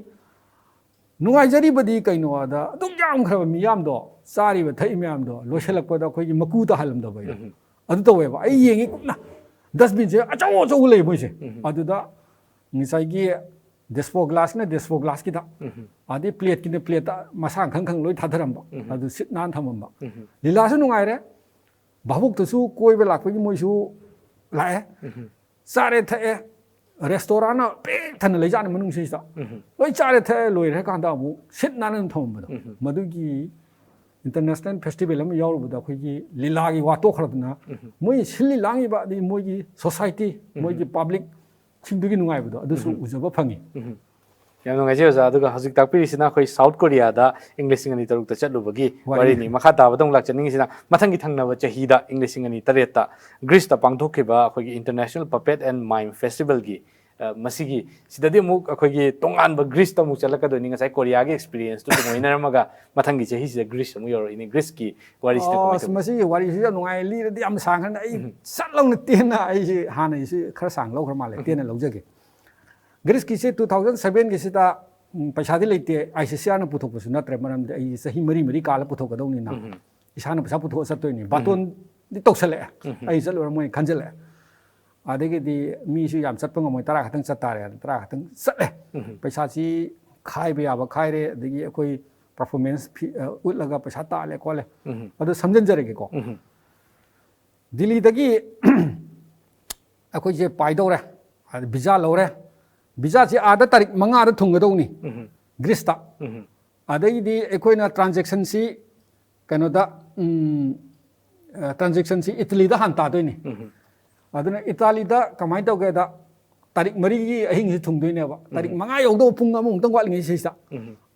ꯅꯨꯡꯉꯥꯏꯖꯔꯤꯕꯗꯤ ꯀꯩꯅꯣ ꯍꯥꯏꯗ ꯑꯗꯨꯛ ꯌꯥꯝꯈ꯭ꯔꯕ ꯃꯤꯌꯥꯝꯗꯣ, ꯆꯥꯔꯤꯕ ꯊꯛꯏ ꯃꯌꯥꯝꯗꯣ ꯂꯣꯏꯁꯤꯜꯂꯛꯄꯗ ꯑꯩꯈꯣꯏꯒꯤ ꯃꯀꯨ ꯇꯥꯍꯜꯂꯝꯗꯕ ꯑꯩꯗꯣ꯫ ꯑꯗꯨ ꯇꯧꯋꯦꯕ꯫ ꯑꯩ ꯌꯦꯡꯉꯤ ꯀꯨꯞꯅ, ꯗꯁꯕꯤꯟꯁꯦ ꯑꯆꯧ ꯑꯆꯧꯕ ꯂꯩ ꯃꯣꯏꯁꯦ꯫ ꯑꯗꯨꯗ ꯉꯁꯥꯏꯒꯤ ꯗꯤꯁꯄꯣ ꯒ꯭ꯂꯥꯁꯅ ꯗꯤꯁꯄꯣ ꯒ꯭ꯂꯥꯁꯀꯤꯗ, ꯑꯗꯩ ꯄ꯭ꯂꯦꯠꯀꯤꯅ ꯄ꯭ꯂꯦꯠꯇ ꯃꯁꯥ ꯈꯪ ꯈꯪ ꯂꯣꯏ ꯊꯥꯗꯔꯝꯕ꯫ ꯑꯗꯨ ꯁꯤꯠ ꯅꯥꯟ ꯊꯝꯃꯝꯕ꯫ ꯂꯤꯂꯥꯁꯨ ꯅꯨꯡꯉꯥꯏꯔꯦ꯫ ꯚꯥꯕꯣꯛꯇꯁꯨ ꯀꯣꯏꯕ ꯂꯥꯛꯄꯒꯤ ꯃꯣꯏꯁꯨ ꯂꯥꯛꯑꯦ꯫ ꯆꯥꯔꯦ ꯊꯛꯑꯦ, ꯔꯦꯁꯇꯣꯔꯥꯟꯅ ꯄꯤꯛ ꯊꯟꯅ ꯂꯩꯖꯥꯠꯅꯤ ꯃꯅꯨꯡꯁꯤꯗ꯫ ꯂꯣꯏ ꯆꯥꯔꯦ ꯊꯛꯑꯦ ꯂꯣꯏꯔꯦ ꯀꯥꯟꯗ ꯑꯃꯨꯛ ꯁꯤꯠ ꯅꯥꯟꯅ ꯑꯗꯨꯝ ꯊꯝꯃꯝꯕꯗꯣ꯫ ꯃꯗꯨꯒꯤ ꯏꯟꯇꯔꯅꯦꯁꯅꯦꯜ ꯐꯦꯁꯇꯤꯚꯦꯜ ꯑꯃ ꯌꯥꯎꯔꯨꯕꯗ ꯑꯩꯈꯣꯏꯒꯤ ꯂꯤꯂꯥꯒꯤ ꯋꯥ ꯇꯣꯛꯈ꯭ꯔꯗꯅ, ꯃꯣꯏ ꯁꯤꯜꯂꯤ ꯂꯥꯡꯉꯤꯕ, ꯑꯗꯩ ꯃꯣꯏꯒꯤ ꯁꯣꯁꯥꯏꯇꯤ, ꯃꯣꯏꯒꯤ ꯄꯕ꯭ꯂꯤꯛꯁꯤꯡꯗꯨꯒꯤ ꯅꯨꯡꯉꯥꯏꯕꯗꯣ ꯑꯗꯨꯁꯨ ꯎꯖꯕ ꯐꯪꯉꯤ꯫ ꯌꯥꯝ ꯅꯨꯡꯉꯥꯏꯖꯩ ꯑꯣꯖꯥ꯫ ꯑꯗꯨꯒ ꯍꯧꯖꯤꯛ ꯇꯥꯛꯄꯤꯔꯤꯁꯤꯅ ꯑꯩꯈꯣꯏ ꯁꯥꯎꯠ ꯀꯣꯔꯤꯌꯥꯗ ꯏꯪ ꯂꯤꯁꯤꯡ ꯑꯅꯤ ꯇꯔꯨꯛꯇ ꯆꯠꯂꯨꯕꯒꯤ ꯋꯥꯔꯤꯅꯤ꯫ ꯃꯈꯥ ꯇꯥꯕꯗ ꯑꯃꯨꯛ ꯂꯥꯛꯆꯅꯤꯡꯉꯤꯁꯤꯅ ꯃꯊꯪꯒꯤ ꯊꯪꯅꯕ ꯆꯍꯤꯗ ꯏꯪ ꯂꯤꯁꯤꯡ ꯑꯅꯤ ꯇꯔꯦꯠꯇ ꯒ꯭ꯔꯤꯁꯇ ꯄꯥꯡꯊꯣꯛꯈꯤꯕ ꯑꯩꯈꯣꯏꯒꯤ ꯏꯟꯇꯔꯅꯦꯁꯅꯦꯜ ꯄꯄꯦꯠ ꯑꯦꯟ ꯃꯥꯏꯝ ꯐꯦꯁꯇꯤꯚꯦꯜꯒꯤ, ꯑ, ꯃꯁꯤꯒꯤ ꯁꯤꯗꯗꯤ ꯑꯃꯨꯛ ꯑꯩꯈꯣꯏꯒꯤ ꯇꯣꯉꯥꯟꯕ ꯒ꯭ꯔꯤꯁꯇ ꯑꯃꯨꯛ ꯆꯠꯂꯛꯀꯗꯣꯏꯅꯤ꯫ ꯉꯁꯥꯏ ꯀꯣꯔꯤꯌꯥꯒꯤ ꯑꯦꯛꯁꯄꯤꯔꯤꯌꯦꯟꯁꯇꯨ ꯂꯣꯏꯅꯔꯝꯃꯒ ꯃꯊꯪꯒꯤ ꯆꯍꯤꯁꯤꯗ ꯒ꯭ꯔꯤꯁ ꯑꯃꯨꯛ ꯌꯧꯔꯛꯏꯅꯤ꯫ ꯒ꯭ꯔꯤꯁꯀꯤ ꯋꯥꯔꯤꯁꯤꯅ ꯀꯃꯥꯏꯅ ꯑꯁ, ꯇꯧꯕꯅꯣ? ꯃꯁꯤꯒꯤ ꯋꯥꯔꯤꯁꯤ ꯌꯥꯝ ꯅꯨꯡꯉꯥꯏ, ꯂꯤꯔꯗꯤ ꯌꯥꯝ ꯁꯥꯡꯈ꯭ꯔꯅꯤ꯫ ꯑꯩ ꯆꯠꯂꯧꯅ ꯇꯦꯟꯅ, ꯑꯩꯁꯤ ꯍꯥꯟꯅ ꯑꯩꯁꯤ ꯈꯔ ꯁꯥꯡ ꯂꯧꯈ꯭ꯔ ꯃꯥꯜꯂꯦ, ꯇꯦꯟꯅ ꯂꯧꯖꯒꯦ꯫ ꯒ꯭ꯔꯤꯁꯀꯤꯁꯤ two thousand sevenꯒꯤꯁꯤꯗ, ꯎꯝ, ꯄꯩꯁꯥꯗꯤ ꯂꯩꯇꯦ, ꯑꯥꯏ ꯁꯤ ꯁꯤ ꯑꯥꯔꯅ ꯄꯨꯊꯣꯛꯄꯁꯨ ꯅꯠꯇ꯭ꯔꯦ, ꯃꯔꯝꯗꯤ ꯑꯩ ꯆꯍꯤ ꯃꯔꯤ ꯃꯔꯤ ꯀꯥꯜꯂ ꯄꯨꯊꯣꯛꯀꯗꯧꯅꯤꯅ ꯏꯁꯥꯅ ꯄꯩꯁꯥ ꯄꯨꯊꯣꯛꯑ ꯆꯠꯇꯣꯏꯅꯤ꯫ ꯕꯥꯇꯣꯟꯗꯤ ꯇꯧꯁꯜꯂꯛꯑꯦ, ꯑꯩ ꯆꯠꯂꯨꯔ ꯃꯣꯏꯅ ꯈꯟꯖꯜꯂꯛꯑꯦ꯫ ꯑꯗꯒꯤꯗꯤ ꯃꯤꯁꯨ ꯌꯥꯝ ꯆꯠꯄ ꯉꯝꯃꯣꯏ, ꯇꯔꯥ ꯈꯛꯇꯪ ꯆꯠ ꯇꯥꯔꯦ, ꯇꯔꯥ ꯈꯛꯇꯪ ꯆꯠꯂꯦ꯫ ꯄꯩꯁꯥꯁꯤ ꯈꯥꯏꯕ ꯌꯥꯕ ꯈꯥꯏꯔꯦ, ꯑꯗꯒꯤ ꯑꯩꯈꯣꯏ ꯄꯔꯐꯣꯔꯃꯦꯟꯁ ꯐꯤ, ꯑ, ꯎꯠꯂꯒ ꯄꯩꯁꯥ ꯇꯥꯜꯂꯦ ꯈꯣꯠꯂꯦ꯫ ꯑꯗꯨ ꯁꯝꯖꯤꯟꯖꯔꯒꯦꯀꯣ꯫ ꯗꯤꯜꯂꯤꯗꯒꯤ ꯑꯩꯈꯣꯏꯁꯦ ꯄꯥꯏꯗꯧꯔꯦ, ꯚꯤꯖꯥ ꯂꯧꯔꯦ꯫ ꯚꯤꯖꯥꯁꯤ ꯑꯥꯗ ꯇꯥꯔꯤꯛ ꯃꯉꯥꯗ ꯊꯨꯡꯒꯗꯧꯅꯤ ꯒ꯭ꯔꯤꯁꯇ꯫ ꯑꯗꯩꯗꯤ ꯑꯩꯈꯣꯏꯅ ꯇ꯭ꯔꯥꯟꯖꯦꯛꯁꯟꯁꯤ ꯀꯩꯅꯣꯗ, ꯎꯝ, ꯑ, ꯇ꯭ꯔꯥꯟꯖꯦꯛꯁꯟꯁꯤ ꯏꯇꯂꯤꯗ ꯍꯥꯟꯅ ꯇꯥꯗꯣꯏꯅꯤ꯫ ꯑꯗꯨꯅ ꯏꯇꯥꯂꯤꯗ ꯀꯃꯥꯏꯅ ꯇꯧꯒꯦꯗ, ꯇꯥꯔꯤꯛ ꯃꯔꯤꯒꯤ ꯑꯍꯤꯡꯁꯤ ꯊꯨꯡꯗꯣꯏꯅꯦꯕ꯫ ꯇꯥꯔꯤꯛ ꯃꯉꯥ ꯌꯧꯗꯧꯕ ꯄꯨꯡ ꯑꯃꯃꯨꯛꯇꯪ ꯋꯥꯠꯂꯤꯉꯩ ꯁꯤꯁꯤꯗ꯫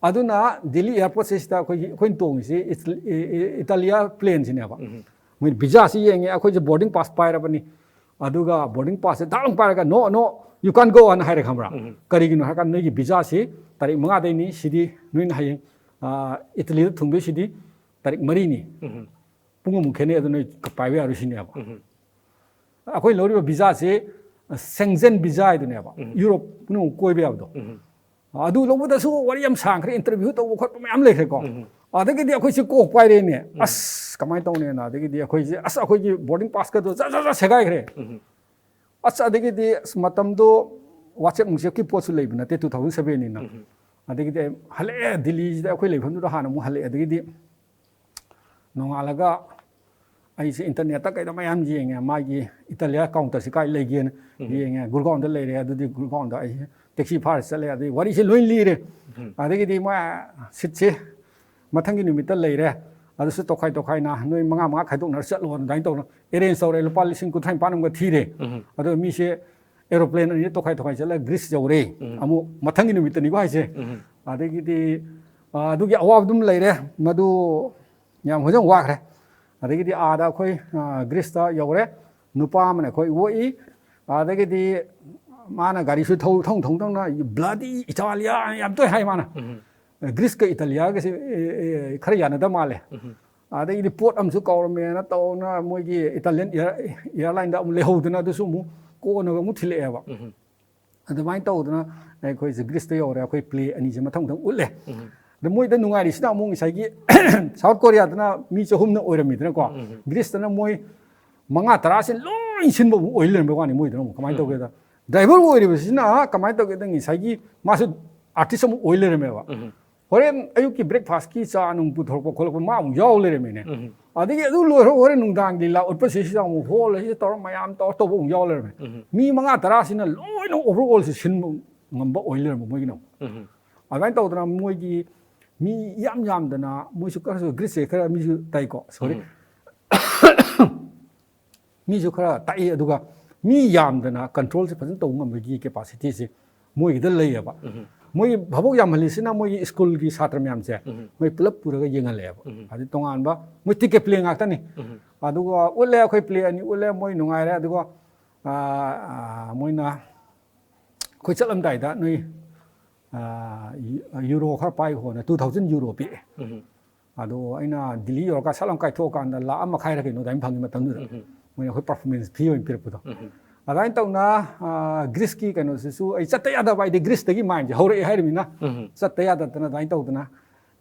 ꯑꯗꯨꯅ ꯗꯤꯜꯂꯤ ꯑꯦꯌꯥꯔꯄꯣꯔꯠꯁꯤꯗ ꯑꯩꯈꯣꯏꯒꯤ, ꯑꯩꯈꯣꯏꯅ ꯇꯣꯡꯉꯤꯁꯤ ꯏꯇ-, ꯏ-, ꯏ-, ꯏꯇꯥꯂꯤꯌꯥ ꯄ꯭ꯂꯦꯟꯁꯤꯅꯦꯕ꯫ ꯃꯣꯏ ꯚꯤꯖꯥꯁꯤ ꯌꯦꯡꯉꯦ, ꯑꯩꯈꯣꯏꯁꯦ ꯕꯣꯔꯗꯤꯡ ꯄꯥꯁ ꯄꯥꯏꯔꯕꯅꯤ꯫ ꯑꯗꯨꯒ ꯕꯣꯔꯗꯤꯡ ꯄꯥꯁꯁꯦ ꯗꯥꯛ ꯂꯥꯎ ꯄꯥꯏꯔꯒ, "No, no, you can't go" ꯍꯥꯏꯅ ꯍꯥꯏꯔꯦ, ꯈꯪꯕ꯭ꯔꯥ? ꯀꯔꯤꯒꯤꯅꯣ ꯍꯥꯏꯔꯀꯥꯟꯗ, "ꯅꯣꯏꯒꯤ ꯚꯤꯖꯥꯁꯤ ꯇꯥꯔꯤꯛ ꯃꯉꯥꯗꯩꯅꯤ, ꯁꯤꯗꯤ ꯅꯣꯏꯅ ꯍꯌꯦꯡ, ꯑ, ꯏꯇꯂꯤꯗ ꯊꯨꯡꯗꯣꯏꯁꯤꯗꯤ ꯇꯥꯔꯤꯛ ꯃꯔꯤꯅꯤ꯫ ꯄꯨꯡ ꯑꯃꯨꯛ ꯈꯦꯠꯅꯩ, ꯑꯗꯨ ꯅꯣꯏ ꯄꯥꯏꯕ ꯌꯥꯔꯣꯏ" ꯁꯤꯅꯦꯕ꯫ ꯑꯩꯈꯣꯏ ꯂꯧꯔꯤꯕ ꯚꯤꯖꯥꯁꯤ ꯁꯦꯡꯖꯦꯟ ꯚꯤꯖꯥ ꯍꯥꯏꯗꯨꯅꯦꯕ, ꯌꯨꯔꯣꯞ ꯄꯨꯝꯅꯃꯛ ꯀꯣꯏꯕ ꯌꯥꯕꯗꯣ꯫ ꯑꯗꯨ ꯂꯧꯕꯗꯁꯨ ꯋꯥꯔꯤ ꯌꯥꯝ ꯁꯥꯡꯈ꯭ꯔꯦ, ꯏꯟꯇꯔꯚ꯭ꯌꯨ ꯇꯧꯕ ꯈꯣꯠꯄ ꯃꯌꯥꯝ ꯂꯩꯈ꯭ꯔꯦꯀꯣ꯫ ꯑꯗꯒꯤꯗꯤ ꯑꯩꯈꯣꯏꯁꯤ ꯀꯣꯛ ꯄꯥꯏꯔꯦꯅꯦ꯫ ꯑꯁ, ꯀꯃꯥꯏꯅ ꯇꯧꯅꯦꯅ, ꯑꯗꯒꯤꯗꯤ ꯑꯩꯈꯣꯏꯁꯦ, ꯑꯁ, ꯑꯩꯈꯣꯏꯒꯤ ꯕꯣꯔꯗꯤꯡ ꯄꯥꯁꯀꯗꯣ ꯖꯥ ꯖꯥ ꯖꯥ ꯁꯦꯒꯥꯏꯈ꯭ꯔꯦ꯫ ꯑꯁ, ꯑꯗꯒꯤꯗꯤ, ꯑꯁ, ꯃꯇꯝꯗꯣ ꯋꯥꯆꯦꯞ ꯅꯨꯡꯆꯦꯞꯀꯤ ꯄꯣꯠꯁꯨ ꯂꯩꯕ ꯅꯠꯇꯦ, two thousand sevenꯅꯤꯅ꯫ ꯑꯗꯒꯤꯗꯤ ꯑꯩ ꯍꯜꯂꯛꯑꯦ, ꯗꯤꯜꯂꯤꯁꯤꯗ ꯑꯩꯈꯣꯏ ꯂꯩꯐꯝꯗꯨꯗ ꯍꯥꯟꯅ ꯑꯃꯨꯛ ꯍꯜꯂꯛꯑꯦ꯫ ꯑꯗꯒꯤꯗꯤ ꯅꯣꯡꯉꯥꯜꯂꯒ ꯑꯩꯁꯦ ꯏꯟꯇꯔꯅꯦꯠꯇ ꯀꯩꯗ ꯃꯌꯥꯝ ꯌꯦꯡꯉꯦ, ꯃꯥꯒꯤ ꯏꯇꯥꯂꯤꯌꯥ ꯀꯥꯎꯟꯇꯔꯁꯤ ꯀꯥꯏ ꯂꯩꯒꯦꯅ ꯌꯦꯡꯉꯦ꯫ ꯒꯨꯔꯒꯥꯎꯟꯗ ꯂꯩꯔꯦ, ꯑꯗꯨꯗꯤ ꯒꯨꯔꯒꯥꯎꯟꯗ ꯑꯩ ꯇꯦꯛꯁꯤ ꯐꯥꯔ ꯆꯠꯂꯦ, ꯑꯗꯩ ꯋꯥꯔꯤꯁꯦ ꯂꯣꯏ ꯂꯤꯔꯦ꯫ ꯑꯗꯒꯤꯗꯤ ꯃꯣꯏ ꯁꯤꯠꯁꯦ ꯃꯊꯪꯒꯤ ꯅꯨꯃꯤꯠꯇ ꯂꯩꯔꯦ, ꯑꯗꯨꯁꯨ ꯇꯣꯈꯥꯏ ꯇꯣꯈꯥꯏꯅ ꯅꯣꯏ ꯃꯉꯥ ꯃꯉꯥ ꯈꯥꯏꯗꯣꯛꯅꯔ ꯆꯠꯂꯣ ꯑꯗꯨꯃꯥꯏꯅ ꯇꯧꯅ ꯑꯦꯔꯦꯟꯖ ꯇꯧꯔꯦ꯫ ꯂꯨꯄꯥ ꯂꯤꯁꯤꯡ ꯀꯨꯟꯊ꯭ꯔꯥ ꯅꯤꯄꯥꯟ ꯑꯃꯒ ꯊꯤꯔꯦ꯫ ꯑꯗꯣ ꯃꯤꯁꯦ ꯑꯦꯔꯣꯄ꯭ꯂꯦꯟ ꯑꯅꯤꯗ ꯇꯣꯈꯥꯏ ꯇꯣꯈꯥꯏ ꯆꯠꯂꯒ ꯒ꯭ꯔꯤꯁ ꯌꯧꯔꯦ꯫ ꯑꯃꯨꯛ ꯃꯊꯪꯒꯤ ꯅꯨꯃꯤꯠꯇꯅꯤꯀꯣ ꯍꯥꯏꯁꯦ꯫ ꯑꯗꯒꯤꯗꯤ ꯑ, ꯑꯗꯨꯒꯤ ꯑꯋꯥꯕꯗꯨꯝ ꯂꯩꯔꯦ꯫ ꯃꯗꯨ ꯌꯥꯝ ꯍꯧꯖꯤꯛ ꯋꯥꯈ꯭ꯔꯦ꯫ ꯑꯗꯒꯤꯗꯤ ꯑꯥꯗ ꯑꯩꯈꯣꯏ, ꯑ, ꯒ꯭ꯔꯤꯁꯇ ꯌꯧꯔꯦ꯫ ꯅꯨꯄꯥ ꯑꯃꯅ ꯑꯩꯈꯣꯏ ꯑꯣꯛꯏ꯫ ꯑꯗꯒꯤꯗꯤ ꯃꯥꯅ ꯒꯥꯔꯤꯁꯨ ꯊꯧ-, ꯊꯧ-, ꯊꯧ-, ꯊꯧꯅ "ꯕ꯭ꯂꯗꯤ ꯏꯇꯥꯂꯤꯌꯥ" ꯌꯥꯝ ꯇꯣꯏ ꯍꯥꯏ ꯃꯥꯅ꯫ ꯒ꯭ꯔꯤꯁꯀ ꯏꯇꯥꯂꯤꯌꯥꯒꯁꯦ, ꯑꯦ, ꯑꯦ, ꯈꯔ ꯌꯥꯅꯗ ꯃꯥꯜꯂꯦ꯫ ꯑꯗꯒꯤꯗꯤ ꯄꯣꯠ ꯑꯃꯁꯨ ꯀꯥꯎꯔꯝꯃꯦꯅ ꯇꯧꯅ ꯃꯣꯏꯒꯤ ꯏꯇꯥꯂꯤꯌꯟ ꯏꯌꯥꯔ-, ꯏꯌꯥꯔꯂꯥꯏꯟꯗ ꯑꯃꯨꯛ ꯂꯩꯍꯧꯗꯅ ꯑꯗꯨꯁꯨ ꯑꯃꯨꯛ ꯀꯣꯟꯅꯒ ꯑꯃꯨꯛ ꯊꯤꯜꯂꯛꯑꯦꯕ꯫ ꯑꯗꯨꯃꯥꯏꯅ ꯇꯧꯗꯅ ꯑꯩꯈꯣꯏꯁꯦ ꯒ꯭ꯔꯤꯁꯇ ꯌꯧꯔꯦ꯫ ꯑꯩꯈꯣꯏ ꯄ꯭ꯂꯦ ꯑꯅꯤꯁꯦ ꯃꯊꯪ ꯃꯊꯪ ꯎꯠꯂꯦ꯫ ꯑꯗ ꯃꯣꯏꯗ ꯅꯨꯡꯉꯥꯏꯔꯤꯁꯤꯅ ꯑꯃꯨꯛ ꯉꯁꯥꯏꯒꯤ ꯁꯥꯎꯠ ꯀꯣꯔꯤꯌꯥꯗꯅ ꯃꯤ ꯆꯍꯨꯝꯅ ꯑꯣꯏꯔꯝꯃꯤꯗꯅꯀꯣ, ꯒ꯭ꯔꯤꯁꯇꯅ ꯃꯣꯏ ꯃꯉꯥ ꯇꯔꯥꯁꯦ ꯂꯣꯏ ꯁꯤꯟꯕ ꯑꯃꯨꯛ ꯑꯣꯏ ꯂꯩꯔꯝꯕꯩ ꯋꯥꯅꯤ꯫ ꯃꯣꯏꯗꯅ ꯑꯃꯨꯛ ꯀꯃꯥꯏꯅ ꯇꯧꯒꯦꯗ, ꯗ꯭ꯔꯥꯏꯚꯔ ꯑꯣꯏꯔꯤꯕꯁꯤꯅ ꯀꯃꯥꯏꯅ ꯇꯧꯒꯦꯗ, ꯉꯁꯥꯏꯒꯤ ꯃꯥꯁꯨ ꯑꯥꯔꯇꯤꯁ ꯑꯃ ꯑꯣꯏ ꯂꯩꯔꯝꯃꯦꯕ꯫ ꯍꯣꯔꯦꯟ ꯑꯌꯨꯛꯀꯤ ꯕ꯭ꯔꯦꯛꯐꯥꯁꯀꯤ ꯆꯥ ꯅꯨꯡ ꯄꯨꯊꯣꯔꯛꯄ ꯈꯣꯠꯂꯛꯄ ꯃꯥ ꯑꯃꯨꯛ ꯌꯥꯎ ꯂꯩꯔꯝꯃꯤꯅꯦ꯫ ꯑꯗꯒꯤ ꯑꯗꯨ ꯂꯣꯏꯔ ꯍꯣꯔꯦꯟ ꯅꯨꯡꯗꯥꯡꯒꯤ ꯂꯤꯂꯥ ꯎꯠꯄꯁꯤꯁꯨ ꯑꯃꯨꯛ ꯍꯣꯜ ꯑꯁꯤꯗ ꯇꯧꯔ ꯃꯌꯥꯝ ꯇꯧꯔ ꯇꯧꯕ ꯑꯃꯨꯛ ꯌꯥꯎ ꯂꯩꯔꯝꯃꯦ꯫ ꯃꯤ ꯃꯉꯥ ꯇꯔꯥꯁꯤꯅ ꯂꯣꯏꯅ ꯑꯣꯚꯔ ꯑꯣꯜꯁꯦ ꯁꯤꯟꯕ ꯉꯝꯕ ꯑꯣꯏ ꯂꯩꯔꯝꯕ ꯃꯣꯏꯒꯤꯅ ꯑꯃꯨꯛ꯫ ꯑꯗꯨꯃꯥꯏꯅ ꯇꯧꯗꯅ ꯃꯣꯏꯒꯤ ꯃꯤ ꯌꯥꯝ ꯌꯥꯝꯗꯅ ꯃꯣꯏꯁꯨ ꯈꯔꯁꯨ ꯒ꯭ꯔꯤꯁꯁꯦ ꯈꯔ ꯃꯤꯁꯨ ꯇꯥꯏꯀꯣ, ꯁꯣꯔꯤ꯫ ꯃꯤꯁꯨ ꯈꯔ ꯇꯥꯛꯏ, ꯑꯗꯨꯒ ꯃꯤ ꯌꯥꯝꯗꯅ ꯀꯟꯇ꯭ꯔꯣꯜꯁꯦ ꯐꯖꯅ ꯇꯧꯕ ꯉꯝꯕꯒꯤ ꯀꯦꯄꯥꯁꯤꯇꯤꯁꯦ ꯃꯣꯏꯒꯤꯗ ꯂꯩꯌꯦꯕ꯫ ꯃꯣꯏꯒꯤ ꯚꯥꯕꯣꯛ ꯌꯥꯝꯍꯜꯂꯤꯁꯤꯅ ꯃꯣꯏꯒꯤ ꯁ꯭ꯀꯨꯜꯒꯤ ꯁꯥꯇ꯭ꯔ ꯃꯌꯥꯝꯁꯦ ꯃꯣꯏ ꯄꯨꯂꯞ ꯄꯨꯔꯒ ꯌꯦꯡꯍꯜꯂꯦꯕ꯫ ꯑꯗꯩ ꯇꯣꯉꯥꯟꯕ ꯃꯣꯏ ꯇꯤꯀꯦꯠ ꯄ꯭ꯂꯦ ꯉꯥꯛꯇꯅꯤ꯫ ꯑꯗꯨꯒ ꯎꯠꯂꯦ, ꯑꯩꯈꯣꯏ ꯄ꯭ꯂꯦ ꯑꯅꯤ ꯎꯠꯂꯦ, ꯃꯣꯏ ꯅꯨꯡꯉꯥꯏꯔꯦ꯫ ꯑꯗꯨꯒ, ꯑꯥ, ꯑꯥ, ꯃꯣꯏꯅ ꯑꯩꯈꯣꯏ ꯆꯠꯂꯝꯗꯥꯏꯗ ꯅꯣꯏ, ꯑꯥ, ꯌꯨ-, ꯌꯨꯔꯣ ꯈꯔ ꯄꯥꯏꯈꯣꯅ two thousand ꯌꯨꯔꯣ ꯄꯤꯔꯛꯑꯦ꯫ ꯑꯗꯣ ꯑꯩꯅ ꯗꯤꯜꯂꯤ ꯌꯧꯔꯒ ꯁꯠ ꯂꯥꯎ ꯀꯥꯏꯊꯣꯛꯑꯀꯥꯟꯗ ꯂꯥꯛ ꯑꯃ ꯃꯈꯥꯏꯔ ꯀꯩꯅꯣ ꯑꯗꯨꯃꯥꯏꯅ ꯐꯪꯉꯤ ꯃꯇꯝꯗꯨꯗ꯫ ꯃꯣꯏꯅ ꯑꯩꯈꯣꯏ ꯄꯔꯐꯣꯔꯃꯦꯟꯁ ꯐꯤ ꯑꯣꯏꯅ ꯄꯤꯔꯛꯄꯗꯣ꯫ ꯑꯗꯨꯃꯥꯏꯅ ꯇꯧꯅ, ꯑꯥ, ꯒ꯭ꯔꯤꯁꯀꯤ ꯀꯩꯅꯣꯁꯤꯁꯨ ꯑꯩ ꯆꯠꯇ ꯌꯥꯗꯕ, ꯑꯩꯗꯤ ꯒ꯭ꯔꯤꯁꯇꯒꯤ ꯃꯥꯏꯟꯁꯦ ꯍꯧꯔꯛꯑꯦ ꯍꯥꯏꯔꯤꯕꯅꯤꯅ ꯆꯠꯇ ꯌꯥꯗꯗꯅ ꯑꯗꯨꯃꯥꯏꯅ ꯇꯧꯗꯅ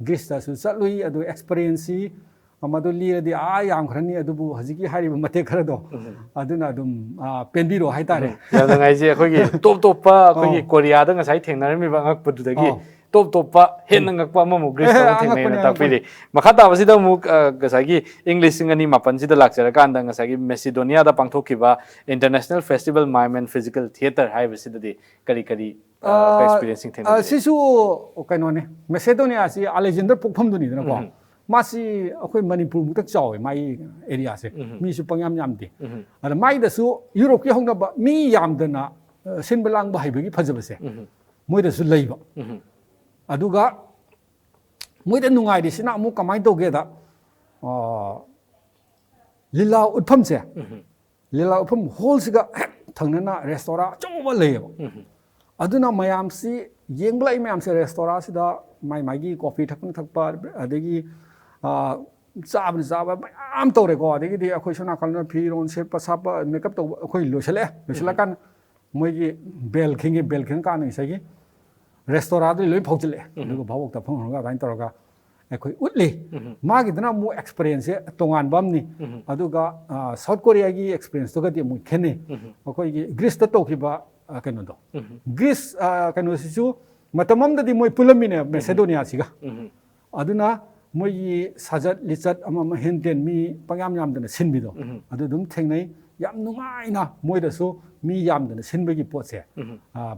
ꯒ꯭ꯔꯤꯁꯇꯁꯨ ꯆꯠꯂꯨꯏ꯫ ꯑꯗꯨ ꯑꯦꯛꯁꯄꯔꯤꯌꯦꯟꯁꯁꯤ ꯃꯗꯨ ꯂꯤꯔꯗꯤ ꯑꯥ ꯌꯥꯝꯈ꯭ꯔꯅꯤ, ꯑꯗꯨꯕꯨ ꯍꯧꯖꯤꯛꯀꯤ ꯍꯥꯏꯔꯤꯕ ꯃꯇꯦꯛ ꯈꯔꯗꯣ ꯑꯗꯨꯅ ꯑꯗꯨꯝ, ꯑꯥ, ꯄꯦꯟꯕꯤꯔꯣ ꯍꯥꯏꯇꯥꯔꯦ꯫ ꯌꯥꯝ ꯅꯨꯡꯉꯥꯏꯖꯩ꯫ ꯑꯩꯈꯣꯏꯒꯤ ꯇꯣꯞ ꯇꯣꯞꯄ ꯑꯩꯈꯣꯏꯒꯤ ꯑꯧ꯫ ꯀꯣꯔꯤꯌꯥꯗ ꯉꯁꯥꯏ ꯊꯦꯡꯅꯔꯝꯃꯤꯕ ꯑꯉꯛꯄꯗꯨꯗꯒꯤ ꯑꯧ꯫ ꯇꯣꯞ ꯇꯣꯞꯄ ꯍꯦꯟꯅ ꯉꯛꯄ ꯑꯃꯃꯨꯛ ꯒ꯭ꯔꯤꯁꯇ ꯑꯃꯨꯛ ꯊꯦꯡꯅꯩꯅ ꯇꯥꯛꯄꯤꯔꯤ꯫ ꯃꯈꯥ ꯇꯥꯕꯁꯤꯗ ꯑꯃꯨꯛ ꯉꯁꯥꯏꯒꯤ ꯏꯪ ꯂꯤꯁꯤꯡ ꯑꯅꯤ ꯃꯥꯄꯟꯁꯤꯗ ꯂꯥꯛꯆꯔꯀꯥꯟꯗ ꯉꯁꯥꯏꯒꯤ ꯃꯦꯁꯤꯗꯣꯅꯤꯌꯥꯗ ꯄꯥꯡꯊꯣꯛꯈꯤꯕ International Festival Mime and Physical Theatre ꯍꯥꯏꯕꯁꯤꯗꯗꯤ ꯀꯔꯤ ꯀꯔꯤ ꯑꯦꯛꯁꯄꯤꯔꯤꯌꯦꯟꯁꯁꯤꯡ ꯊꯦꯡꯅꯩ? ꯁꯤꯁꯨ ꯀꯩꯅꯣꯅꯦ, ꯃꯦꯁꯦꯗꯣꯅꯤꯌꯥꯁꯤ ꯑꯂꯦꯛꯖꯦꯟꯗꯔ ꯄꯣꯛꯐꯝꯗꯨꯅꯤꯗꯅꯀꯣ꯫ ꯃꯥꯁꯤ ꯑꯩꯈꯣꯏ ꯃꯅꯤꯄꯨꯔꯃꯨꯛꯇ ꯆꯥꯎꯋꯦ ꯃꯥꯒꯤ ꯑꯦꯔꯤꯌꯥꯁꯦ꯫ ꯃꯤꯁꯨ ꯄꯪꯌꯥꯝ ꯌꯥꯝꯗꯦ꯫ ꯑꯗ ꯃꯥꯏꯗꯁꯨ ꯌꯨꯔꯣꯞꯀꯤ ꯍꯧꯅꯕ ꯃꯤ ꯌꯥꯝꯗꯅ ꯁꯤꯟꯕ ꯂꯥꯡꯕ ꯍꯩꯕꯒꯤ ꯐꯖꯕꯁꯦ ꯃꯣꯏꯗꯁꯨ ꯂꯩꯕ꯫ ꯑꯗꯨꯒ ꯃꯣꯏꯗ ꯅꯨꯡꯉꯥꯏꯔꯤꯁꯤꯅ ꯑꯃꯨꯛ ꯀꯃꯥꯏꯅ ꯇꯧꯒꯦꯗ, ꯂꯤꯂꯥ ꯎꯠꯐꯝꯁꯦ, ꯂꯤꯂꯥ ꯎꯠꯐꯝ ꯍꯣꯜꯁꯤꯒ ꯍꯦꯛ ꯊꯪꯅꯅ ꯔꯦꯁꯇꯣꯔꯥ ꯑꯆꯧꯕ ꯂꯩꯌꯦꯕ꯫ ꯑꯗꯨꯅ ꯃꯌꯥꯝꯁꯤ ꯌꯦꯡꯕ ꯂꯥꯛꯏ ꯃꯌꯥꯝꯁꯦ ꯔꯦꯁꯇꯣꯔꯥꯁꯤꯗ ꯃꯥꯏ ꯃꯥꯏꯒꯤ ꯀꯣꯐꯤ ꯊꯛꯄꯅ ꯊꯛꯄ, ꯑꯗꯒꯤ ꯆꯥꯕꯅ ꯆꯥꯕ ꯃꯌꯥꯝ ꯇꯧꯔꯦꯀꯣ꯫ ꯑꯗꯒꯤꯗꯤ ꯑꯩꯈꯣꯏ ꯁꯣꯝ ꯅꯥꯀꯟꯗ ꯐꯤꯔꯣꯟ ꯁꯦꯠꯄ ꯁꯥꯞꯄ, ꯃꯦꯀꯞ ꯇꯧꯕ ꯑꯩꯈꯣꯏ ꯂꯣꯏꯁꯤꯜꯂꯛꯑꯦ꯫ ꯂꯣꯏꯁꯤꯜꯂꯛꯀꯥꯟꯗ ꯃꯣꯏꯒꯤ ꯕꯦꯜ ꯈꯤꯡꯉꯦ꯫ ꯕꯦꯜ ꯈꯤꯡꯉꯀꯥꯟꯗ ꯉꯁꯥꯏꯒꯤ ꯔꯦꯁꯇꯣꯔꯥꯗ ꯂꯣꯏ ꯐꯥꯎꯖꯤꯜꯂꯛꯑꯦ꯫ ꯑꯗꯨꯒ ꯚꯥꯕꯣꯛꯇ ꯐꯝꯍꯜꯂꯒ ꯑꯗꯨꯃꯥꯏꯅ ꯇꯧꯔꯒ ꯑꯩꯈꯣꯏ ꯎꯠꯂꯤ꯫ ꯃꯥꯒꯤꯗꯨꯅ ꯑꯃꯨꯛ ꯑꯦꯛꯁꯄꯤꯔꯤꯌꯦꯟꯁꯁꯦ ꯇꯣꯉꯥꯟꯕ ꯑꯃꯅꯤ꯫ ꯑꯗꯨꯒ ꯁꯥꯎꯠ ꯀꯣꯔꯤꯌꯥꯒꯤ ꯑꯦꯛꯁꯄꯤꯔꯤꯌꯦꯟꯁꯇꯨꯒꯗꯤ ꯑꯃꯨꯛ ꯈꯦꯠꯅꯩ꯫ ꯑꯩꯈꯣꯏꯒꯤ ꯒ꯭ꯔꯤꯁꯇ ꯇꯧꯈꯤꯕ ꯀꯩꯅꯣꯗꯣ, ꯒ꯭ꯔꯤꯁ ꯀꯩꯅꯣꯁꯤꯁꯨ ꯃꯇꯝ ꯑꯃꯗꯗꯤ ꯃꯣꯏ ꯄꯨꯜꯂꯝꯃꯤꯅꯦ ꯃꯦꯁꯦꯗꯣꯅꯤꯌꯥꯁꯤꯒ꯫ ꯑꯗꯨꯅ ꯃꯣꯏꯒꯤ ꯁꯥꯖꯠ ꯂꯤꯆꯠ ꯑꯃ ꯑꯃ ꯍꯦꯟ ꯇꯦꯟ ꯃꯤ ꯄꯪꯌꯥꯝ ꯌꯥꯝꯗꯅ ꯁꯤꯟꯕꯤꯗꯣ ꯑꯗꯨ ꯑꯗꯨꯝ ꯊꯦꯡꯅꯩ꯫ ꯌꯥꯝ ꯅꯨꯡꯉꯥꯏꯅ ꯃꯣꯏꯗꯁꯨ ꯃꯤ ꯌꯥꯝꯗꯅ ꯁꯤꯟꯕꯒꯤ ꯄꯣꯠꯁꯦ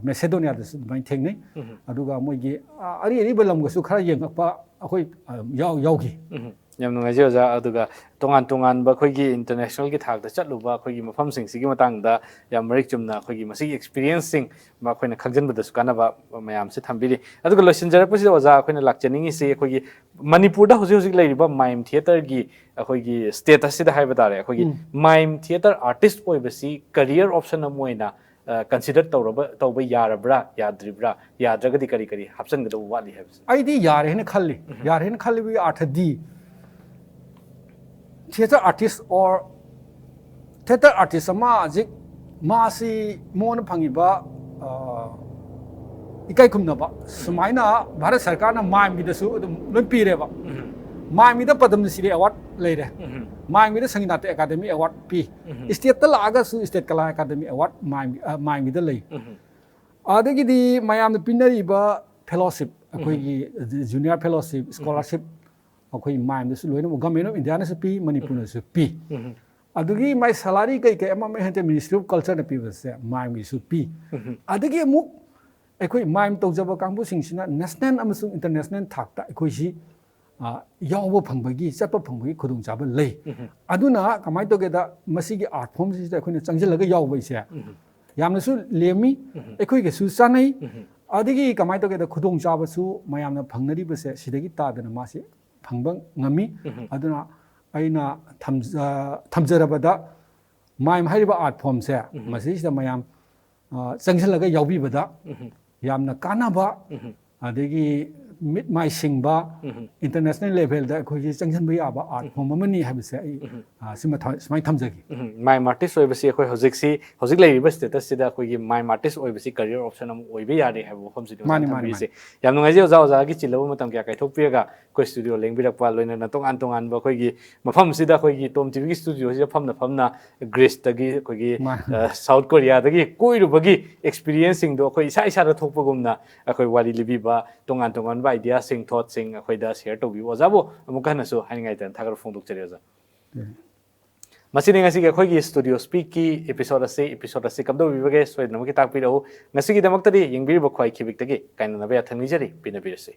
ꯃꯦꯁꯦꯗꯣꯅꯤꯌꯥꯗꯁꯨ ꯑꯗꯨꯃꯥꯏꯅ ꯊꯦꯡꯅꯩ꯫ ꯑꯗꯨꯒ ꯃꯣꯏꯒꯤ ꯑꯔꯤ ꯑꯔꯤꯕ ꯂꯝꯒꯁꯨ ꯈꯔ ꯌꯦꯡꯉꯛꯄ ꯑꯩꯈꯣꯏ ꯌꯥꯎꯈꯤ꯫ ꯌꯥꯝ ꯅꯨꯡꯉꯥꯏꯖꯩ ꯑꯣꯖꯥ꯫ ꯑꯗꯨꯒ ꯇꯣꯉꯥꯟ ꯇꯣꯉꯥꯟꯕ ꯑꯩꯈꯣꯏꯒꯤ ꯏꯟꯇꯔꯅꯦꯁꯅꯦꯜꯒꯤ ꯊꯥꯛꯇ ꯆꯠꯂꯨꯕ ꯑꯩꯈꯣꯏꯒꯤ ꯃꯐꯝꯁꯤꯡꯁꯤꯒꯤ ꯃꯇꯥꯡꯗ ꯌꯥꯝ ꯃꯔꯤꯛ ꯆꯨꯝꯅ ꯑꯩꯈꯣꯏꯒꯤ ꯃꯁꯤꯒꯤ ꯑꯦꯛꯁꯄꯤꯔꯤꯌꯦꯟꯁꯁꯤꯡ ꯑꯩꯈꯣꯏꯅ ꯈꯪꯖꯤꯟꯕꯗꯁꯨ ꯀꯥꯟꯅꯕ ꯃꯌꯥꯝꯁꯦ ꯊꯝꯕꯤꯔꯤ꯫ ꯑꯗꯨꯒ ꯂꯣꯏꯁꯤꯟꯖꯔꯛꯄꯁꯤꯗ ꯑꯣꯖꯥ ꯑꯩꯈꯣꯏꯅ ꯂꯥꯛꯆꯅꯤꯡꯉꯤꯁꯤ ꯑꯩꯈꯣꯏꯒꯤ ꯃꯅꯤꯄꯨꯔꯗ ꯍꯧꯖꯤꯛ ꯍꯧꯖꯤꯛ ꯂꯩꯔꯤꯕ ꯃꯥꯏꯝ ꯊꯤꯌꯦꯇꯔꯒꯤ ꯑꯩꯈꯣꯏꯒꯤ ꯁ꯭ꯇꯦꯇꯁꯁꯤꯗ ꯍꯥꯏꯕ ꯇꯥꯔꯦ, ꯑꯩꯈꯣꯏꯒꯤ ꯃꯥꯏꯝ ꯊꯤꯌꯦꯇꯔ ꯑꯥꯔꯇꯤꯁ ꯑꯣꯏꯕꯁꯤ ꯀꯔꯤꯌꯔ ꯑꯣꯞꯁꯟ ꯑꯃ ꯑꯣꯏꯅ ꯀꯟꯁꯤꯗꯔ ꯇꯧꯔꯕ ꯇꯧꯕ ꯌꯥꯔꯕ꯭ꯔꯥ ꯌꯥꯗ꯭ꯔꯤꯕ꯭ꯔꯥ, ꯌꯥꯗ꯭ꯔꯒꯗꯤ ꯀꯔꯤ ꯀꯔꯤ ꯍꯥꯞꯆꯤꯟꯒꯗꯧꯕ ꯋꯥꯠꯂꯤ ꯍꯥꯏꯕꯁꯤ? ꯑꯩꯗꯤ ꯌꯥꯔꯦ ꯍꯥꯏꯅ ꯈꯜꯂꯤ꯫ ꯌꯥꯔꯦ ꯍꯥꯏꯅ ꯈꯜꯂꯤꯕꯒꯤ ꯑꯥꯔꯊꯗꯤ theatre artist or theatre artist ꯑꯃ ꯍꯧꯖꯤꯛ ꯃꯥꯁꯤ ꯃꯉꯣꯟꯗ ꯐꯪꯉꯤꯕ ꯏꯀꯥꯏ ꯈꯨꯝꯅꯕ ꯁꯨꯃꯥꯏꯅ ꯚꯥꯔꯠ ꯁꯔꯀꯥꯔꯅ ꯃꯥꯏꯝꯒꯤꯗꯁꯨ ꯑꯗꯨꯝ ꯂꯣꯏ ꯄꯤꯔꯦꯕ꯫ ꯃꯥꯏꯝꯒꯤꯗ ꯄꯗꯃ ꯁ꯭ꯔꯤ ꯑꯦꯋꯥꯔꯗ ꯂꯩꯔꯦ꯫ ꯃꯥꯏꯝꯒꯤꯗ ꯁꯪꯒꯤꯅꯥꯇ ꯑꯦꯀꯥꯗꯃꯤ ꯑꯦꯋꯥꯔꯗ ꯄꯤ꯫ ꯁ꯭ꯇꯦꯠꯇ ꯂꯥꯛꯑꯒꯁꯨ ꯁ꯭ꯇꯦꯠ ꯀꯂꯥ ꯑꯦꯀꯥꯗꯃꯤ ꯑꯦꯋꯥꯔꯗ ꯃꯥꯏꯝꯒꯤꯗ ꯂꯩ꯫ ꯑꯗꯒꯤꯗꯤ ꯃꯌꯥꯝꯅ ꯄꯤꯅꯔꯤꯕ ꯐꯦꯂꯣꯁꯤꯞ ꯑꯩꯈꯣꯏꯒꯤ ꯖꯨꯅꯤꯌꯔ ꯐꯦꯂꯣꯁꯤꯞ, ꯁ꯭ꯀꯣꯂꯥꯔꯁꯤꯞ ꯑꯩꯈꯣꯏ ꯃꯥꯏꯝꯗꯁꯨ ꯂꯣꯏꯅꯃꯛ ꯒꯃꯦꯟ ꯑꯣꯐ ꯏꯟꯗꯤꯌꯥꯅꯁꯨ ꯄꯤ, ꯃꯅꯤꯄꯨꯔꯅꯁꯨ ꯄꯤ꯫ ꯑꯗꯨꯒꯤ ꯃꯥꯏ ꯁꯦꯂꯥꯔꯤ ꯀꯩ ꯀꯩ ꯑꯃ ꯑꯃ ꯍꯦꯟꯇꯦ ꯃꯤꯅꯤꯁꯇ꯭ꯔꯤ ꯑꯣꯐ ꯀꯜꯆꯔꯅ ꯄꯤꯕꯁꯦ ꯃꯥꯏꯝꯒꯤꯁꯨ ꯄꯤ꯫ ꯑꯗꯒꯤ ꯑꯃꯨꯛ ꯑꯩꯈꯣꯏ ꯃꯥꯏꯝ ꯇꯧꯖꯕ ꯀꯥꯡꯕꯨꯁꯤꯡꯁꯤꯅ ꯅꯦꯁꯅꯦꯜ ꯑꯃꯁꯨꯡ ꯏꯟꯇꯔꯅꯦꯁꯅꯦꯜ ꯊꯥꯛꯇ ꯑꯩꯈꯣꯏꯁꯤ ꯌꯥꯎꯕ ꯐꯪꯕꯒꯤ, ꯆꯠꯄ ꯐꯪꯕꯒꯤ ꯈꯨꯗꯣꯡꯆꯥꯕ ꯂꯩ꯫ ꯑꯗꯨꯅ ꯀꯃꯥꯏꯅ ꯇꯧꯒꯦꯗ, ꯃꯁꯤꯒꯤ ꯑꯥꯔꯠ ꯐꯣꯝꯁꯤꯗ ꯑꯩꯈꯣꯏꯅ ꯆꯪꯁꯤꯜꯂꯒ ꯌꯥꯎꯕ ꯍꯥꯏꯁꯦ ꯌꯥꯝꯅꯁꯨ ꯂꯦꯝꯃꯤ, ꯑꯩꯈꯣꯏꯒꯁꯨ ꯆꯥꯟꯅꯩ꯫ ꯑꯗꯒꯤ ꯀꯃꯥꯏꯅ ꯇꯧꯒꯦꯗ, ꯈꯨꯗꯣꯡꯆꯥꯕꯁꯨ ꯃꯌꯥꯝꯅ ꯐꯪꯅꯔꯤꯕꯁꯦ ꯁꯤꯗꯒꯤ ꯇꯥꯗꯅ ꯃꯥꯁꯤ ꯐꯪꯕ ꯉꯝꯃꯤ꯫ ꯑꯗꯨꯅ ꯑꯩꯅ ꯊꯝꯖ-, ꯊꯝꯖꯔꯕꯗ ꯃꯥꯏꯝ ꯍꯥꯏꯔꯤꯕ ꯑꯥꯔꯠ ꯐꯣꯝꯁꯦ ꯃꯁꯤꯁꯤꯗ ꯃꯌꯥꯝ ꯑ, ꯆꯪꯁꯤꯜꯂꯒ ꯌꯥꯎꯕꯤꯕꯗ ꯌꯥꯝꯅ ꯀꯥꯟꯅꯕ, ꯑꯗꯒꯤ ꯃꯤꯠ ꯃꯥꯏ ꯁꯤꯡꯕ, ꯏꯟꯇꯔꯅꯦꯁꯅꯦꯜ ꯂꯦꯚꯦꯜꯗ ꯑꯩꯈꯣꯏꯒꯤ ꯆꯪꯁꯤꯟꯕ ꯌꯥꯕ ꯑꯥꯔꯠ ꯐꯣꯝ ꯑꯃꯅꯤ ꯍꯥꯏꯕꯁꯦ ꯑꯩ ꯑ, ꯁꯤꯃ ꯊ-, ꯁꯨꯃꯥꯏꯅ ꯊꯝꯖꯒꯦ꯫ ꯃꯥꯏꯝ ꯑꯥꯔꯇꯤꯁ ꯑꯣꯏꯕꯁꯤ ꯑꯩꯈꯣꯏ ꯍꯧꯖꯤꯛꯁꯤ, ꯍꯧꯖꯤꯛ ꯂꯩꯔꯤꯕ ꯁ꯭ꯇꯦꯇꯁꯁꯤꯗ ꯑꯩꯈꯣꯏꯒꯤ ꯃꯥꯏꯝ ꯑꯥꯔꯇꯤꯁ ꯑꯣꯏꯕꯁꯤ ꯀꯔꯤꯌꯔ ꯑꯣꯞꯁꯟ ꯑꯃ ꯑꯣꯏꯕ ꯌꯥꯔꯦ ꯍꯥꯏꯕ ꯋꯥꯐꯝꯁꯤꯗꯤ ꯑꯣꯖꯥꯅ ꯃꯥꯅꯤ, ꯃꯥꯅꯤ, ꯊꯝꯕꯤꯔꯤꯁꯦ꯫ ꯌꯥꯝ ꯅꯨꯡꯉꯥꯏꯖꯩ ꯑꯣꯖꯥ, ꯑꯣꯖꯥꯒꯤ ꯆꯤꯜꯂꯕ ꯃꯇꯝ ꯀꯌꯥ ꯀꯥꯏꯊꯣꯛꯄꯤꯔꯒ ꯑꯩꯈꯣꯏ ꯁ꯭ꯇꯨꯗꯤꯑꯣ ꯂꯦꯡꯕꯤꯔꯛꯄ, ꯂꯣꯏꯅꯅ ꯇꯣꯉꯥꯟ ꯇꯣꯉꯥꯟꯕ ꯑꯩꯈꯣꯏꯒꯤ ꯃꯐꯝꯁꯤꯗ, ꯑꯩꯈꯣꯏꯒꯤ ꯇꯣꯝ ꯇꯤꯚꯤꯒꯤ ꯁ꯭ꯇꯨꯗꯤꯑꯣꯁꯤꯗ ꯐꯝꯅ ꯐꯝꯅ ꯒ꯭ꯔꯤꯁꯇꯒꯤ, ꯑꯩꯈꯣꯏꯒꯤ ꯃꯥꯅꯤ꯫ ꯑ, ꯁꯥꯎꯠ ꯀꯣꯔꯤꯌꯥꯗꯒꯤ ꯀꯣꯏꯔꯨꯕꯒꯤ ꯑꯦꯛꯁꯄꯤꯔꯤꯌꯦꯟꯁꯁꯤꯡꯗꯣ ꯑꯩꯈꯣꯏ ꯏꯁꯥ ꯏꯁꯥꯗ ꯊꯣꯛꯄꯒꯨꯝꯅ ꯑꯩꯈꯣꯏ ꯋꯥꯔꯤ ꯂꯤꯕꯤꯕ, ꯇꯣꯉꯥꯟ ꯇꯣꯉꯥꯟꯕ ꯑꯥꯏꯗꯤꯌꯥꯁꯤꯡ, ꯊꯣꯠꯁꯤꯡ ꯑꯩꯈꯣꯏꯗ ꯁꯤꯌꯔ ꯇꯧꯕꯤꯕ꯫ ꯑꯣꯖꯥꯕꯨ ꯑꯃꯨꯛꯀ ꯍꯟꯅꯁꯨ ꯍꯥꯏꯅꯤꯡꯉꯥꯏ ꯂꯩꯇꯅ ꯊꯥꯒꯠꯄ ꯐꯣꯡꯗꯣꯛꯆꯔꯤ ꯑꯣꯖꯥ꯫ ꯃꯁꯤꯅꯤ ꯉꯁꯤꯒꯤ ꯑꯩꯈꯣꯏꯒꯤ ꯁ꯭ꯇꯨꯗꯤꯑꯣ ꯁ꯭ꯄꯤꯛꯀꯤ ꯑꯦꯄꯤꯁꯣꯗ ꯑꯁꯤ꯫ ꯑꯦꯄꯤꯁꯣꯗ ꯑꯁꯤ ꯀꯝꯗꯧꯕꯤꯕꯒꯦ ꯁꯣꯏꯗꯅꯃꯛꯀꯤ ꯇꯥꯛꯄꯤꯔꯛꯎ꯫ ꯉꯁꯤꯒꯤꯗꯃꯛꯇꯗꯤ ꯌꯦꯡꯕꯤꯔꯤꯕ ꯈ꯭ꯋꯥꯏ ꯈꯤꯕꯤꯛꯇꯒꯤ ꯀꯥꯏꯅꯅꯕ ꯌꯥꯊꯪ ꯅꯤꯖꯔꯤ꯫ ꯄꯤꯅꯕꯤꯔꯁꯤ꯫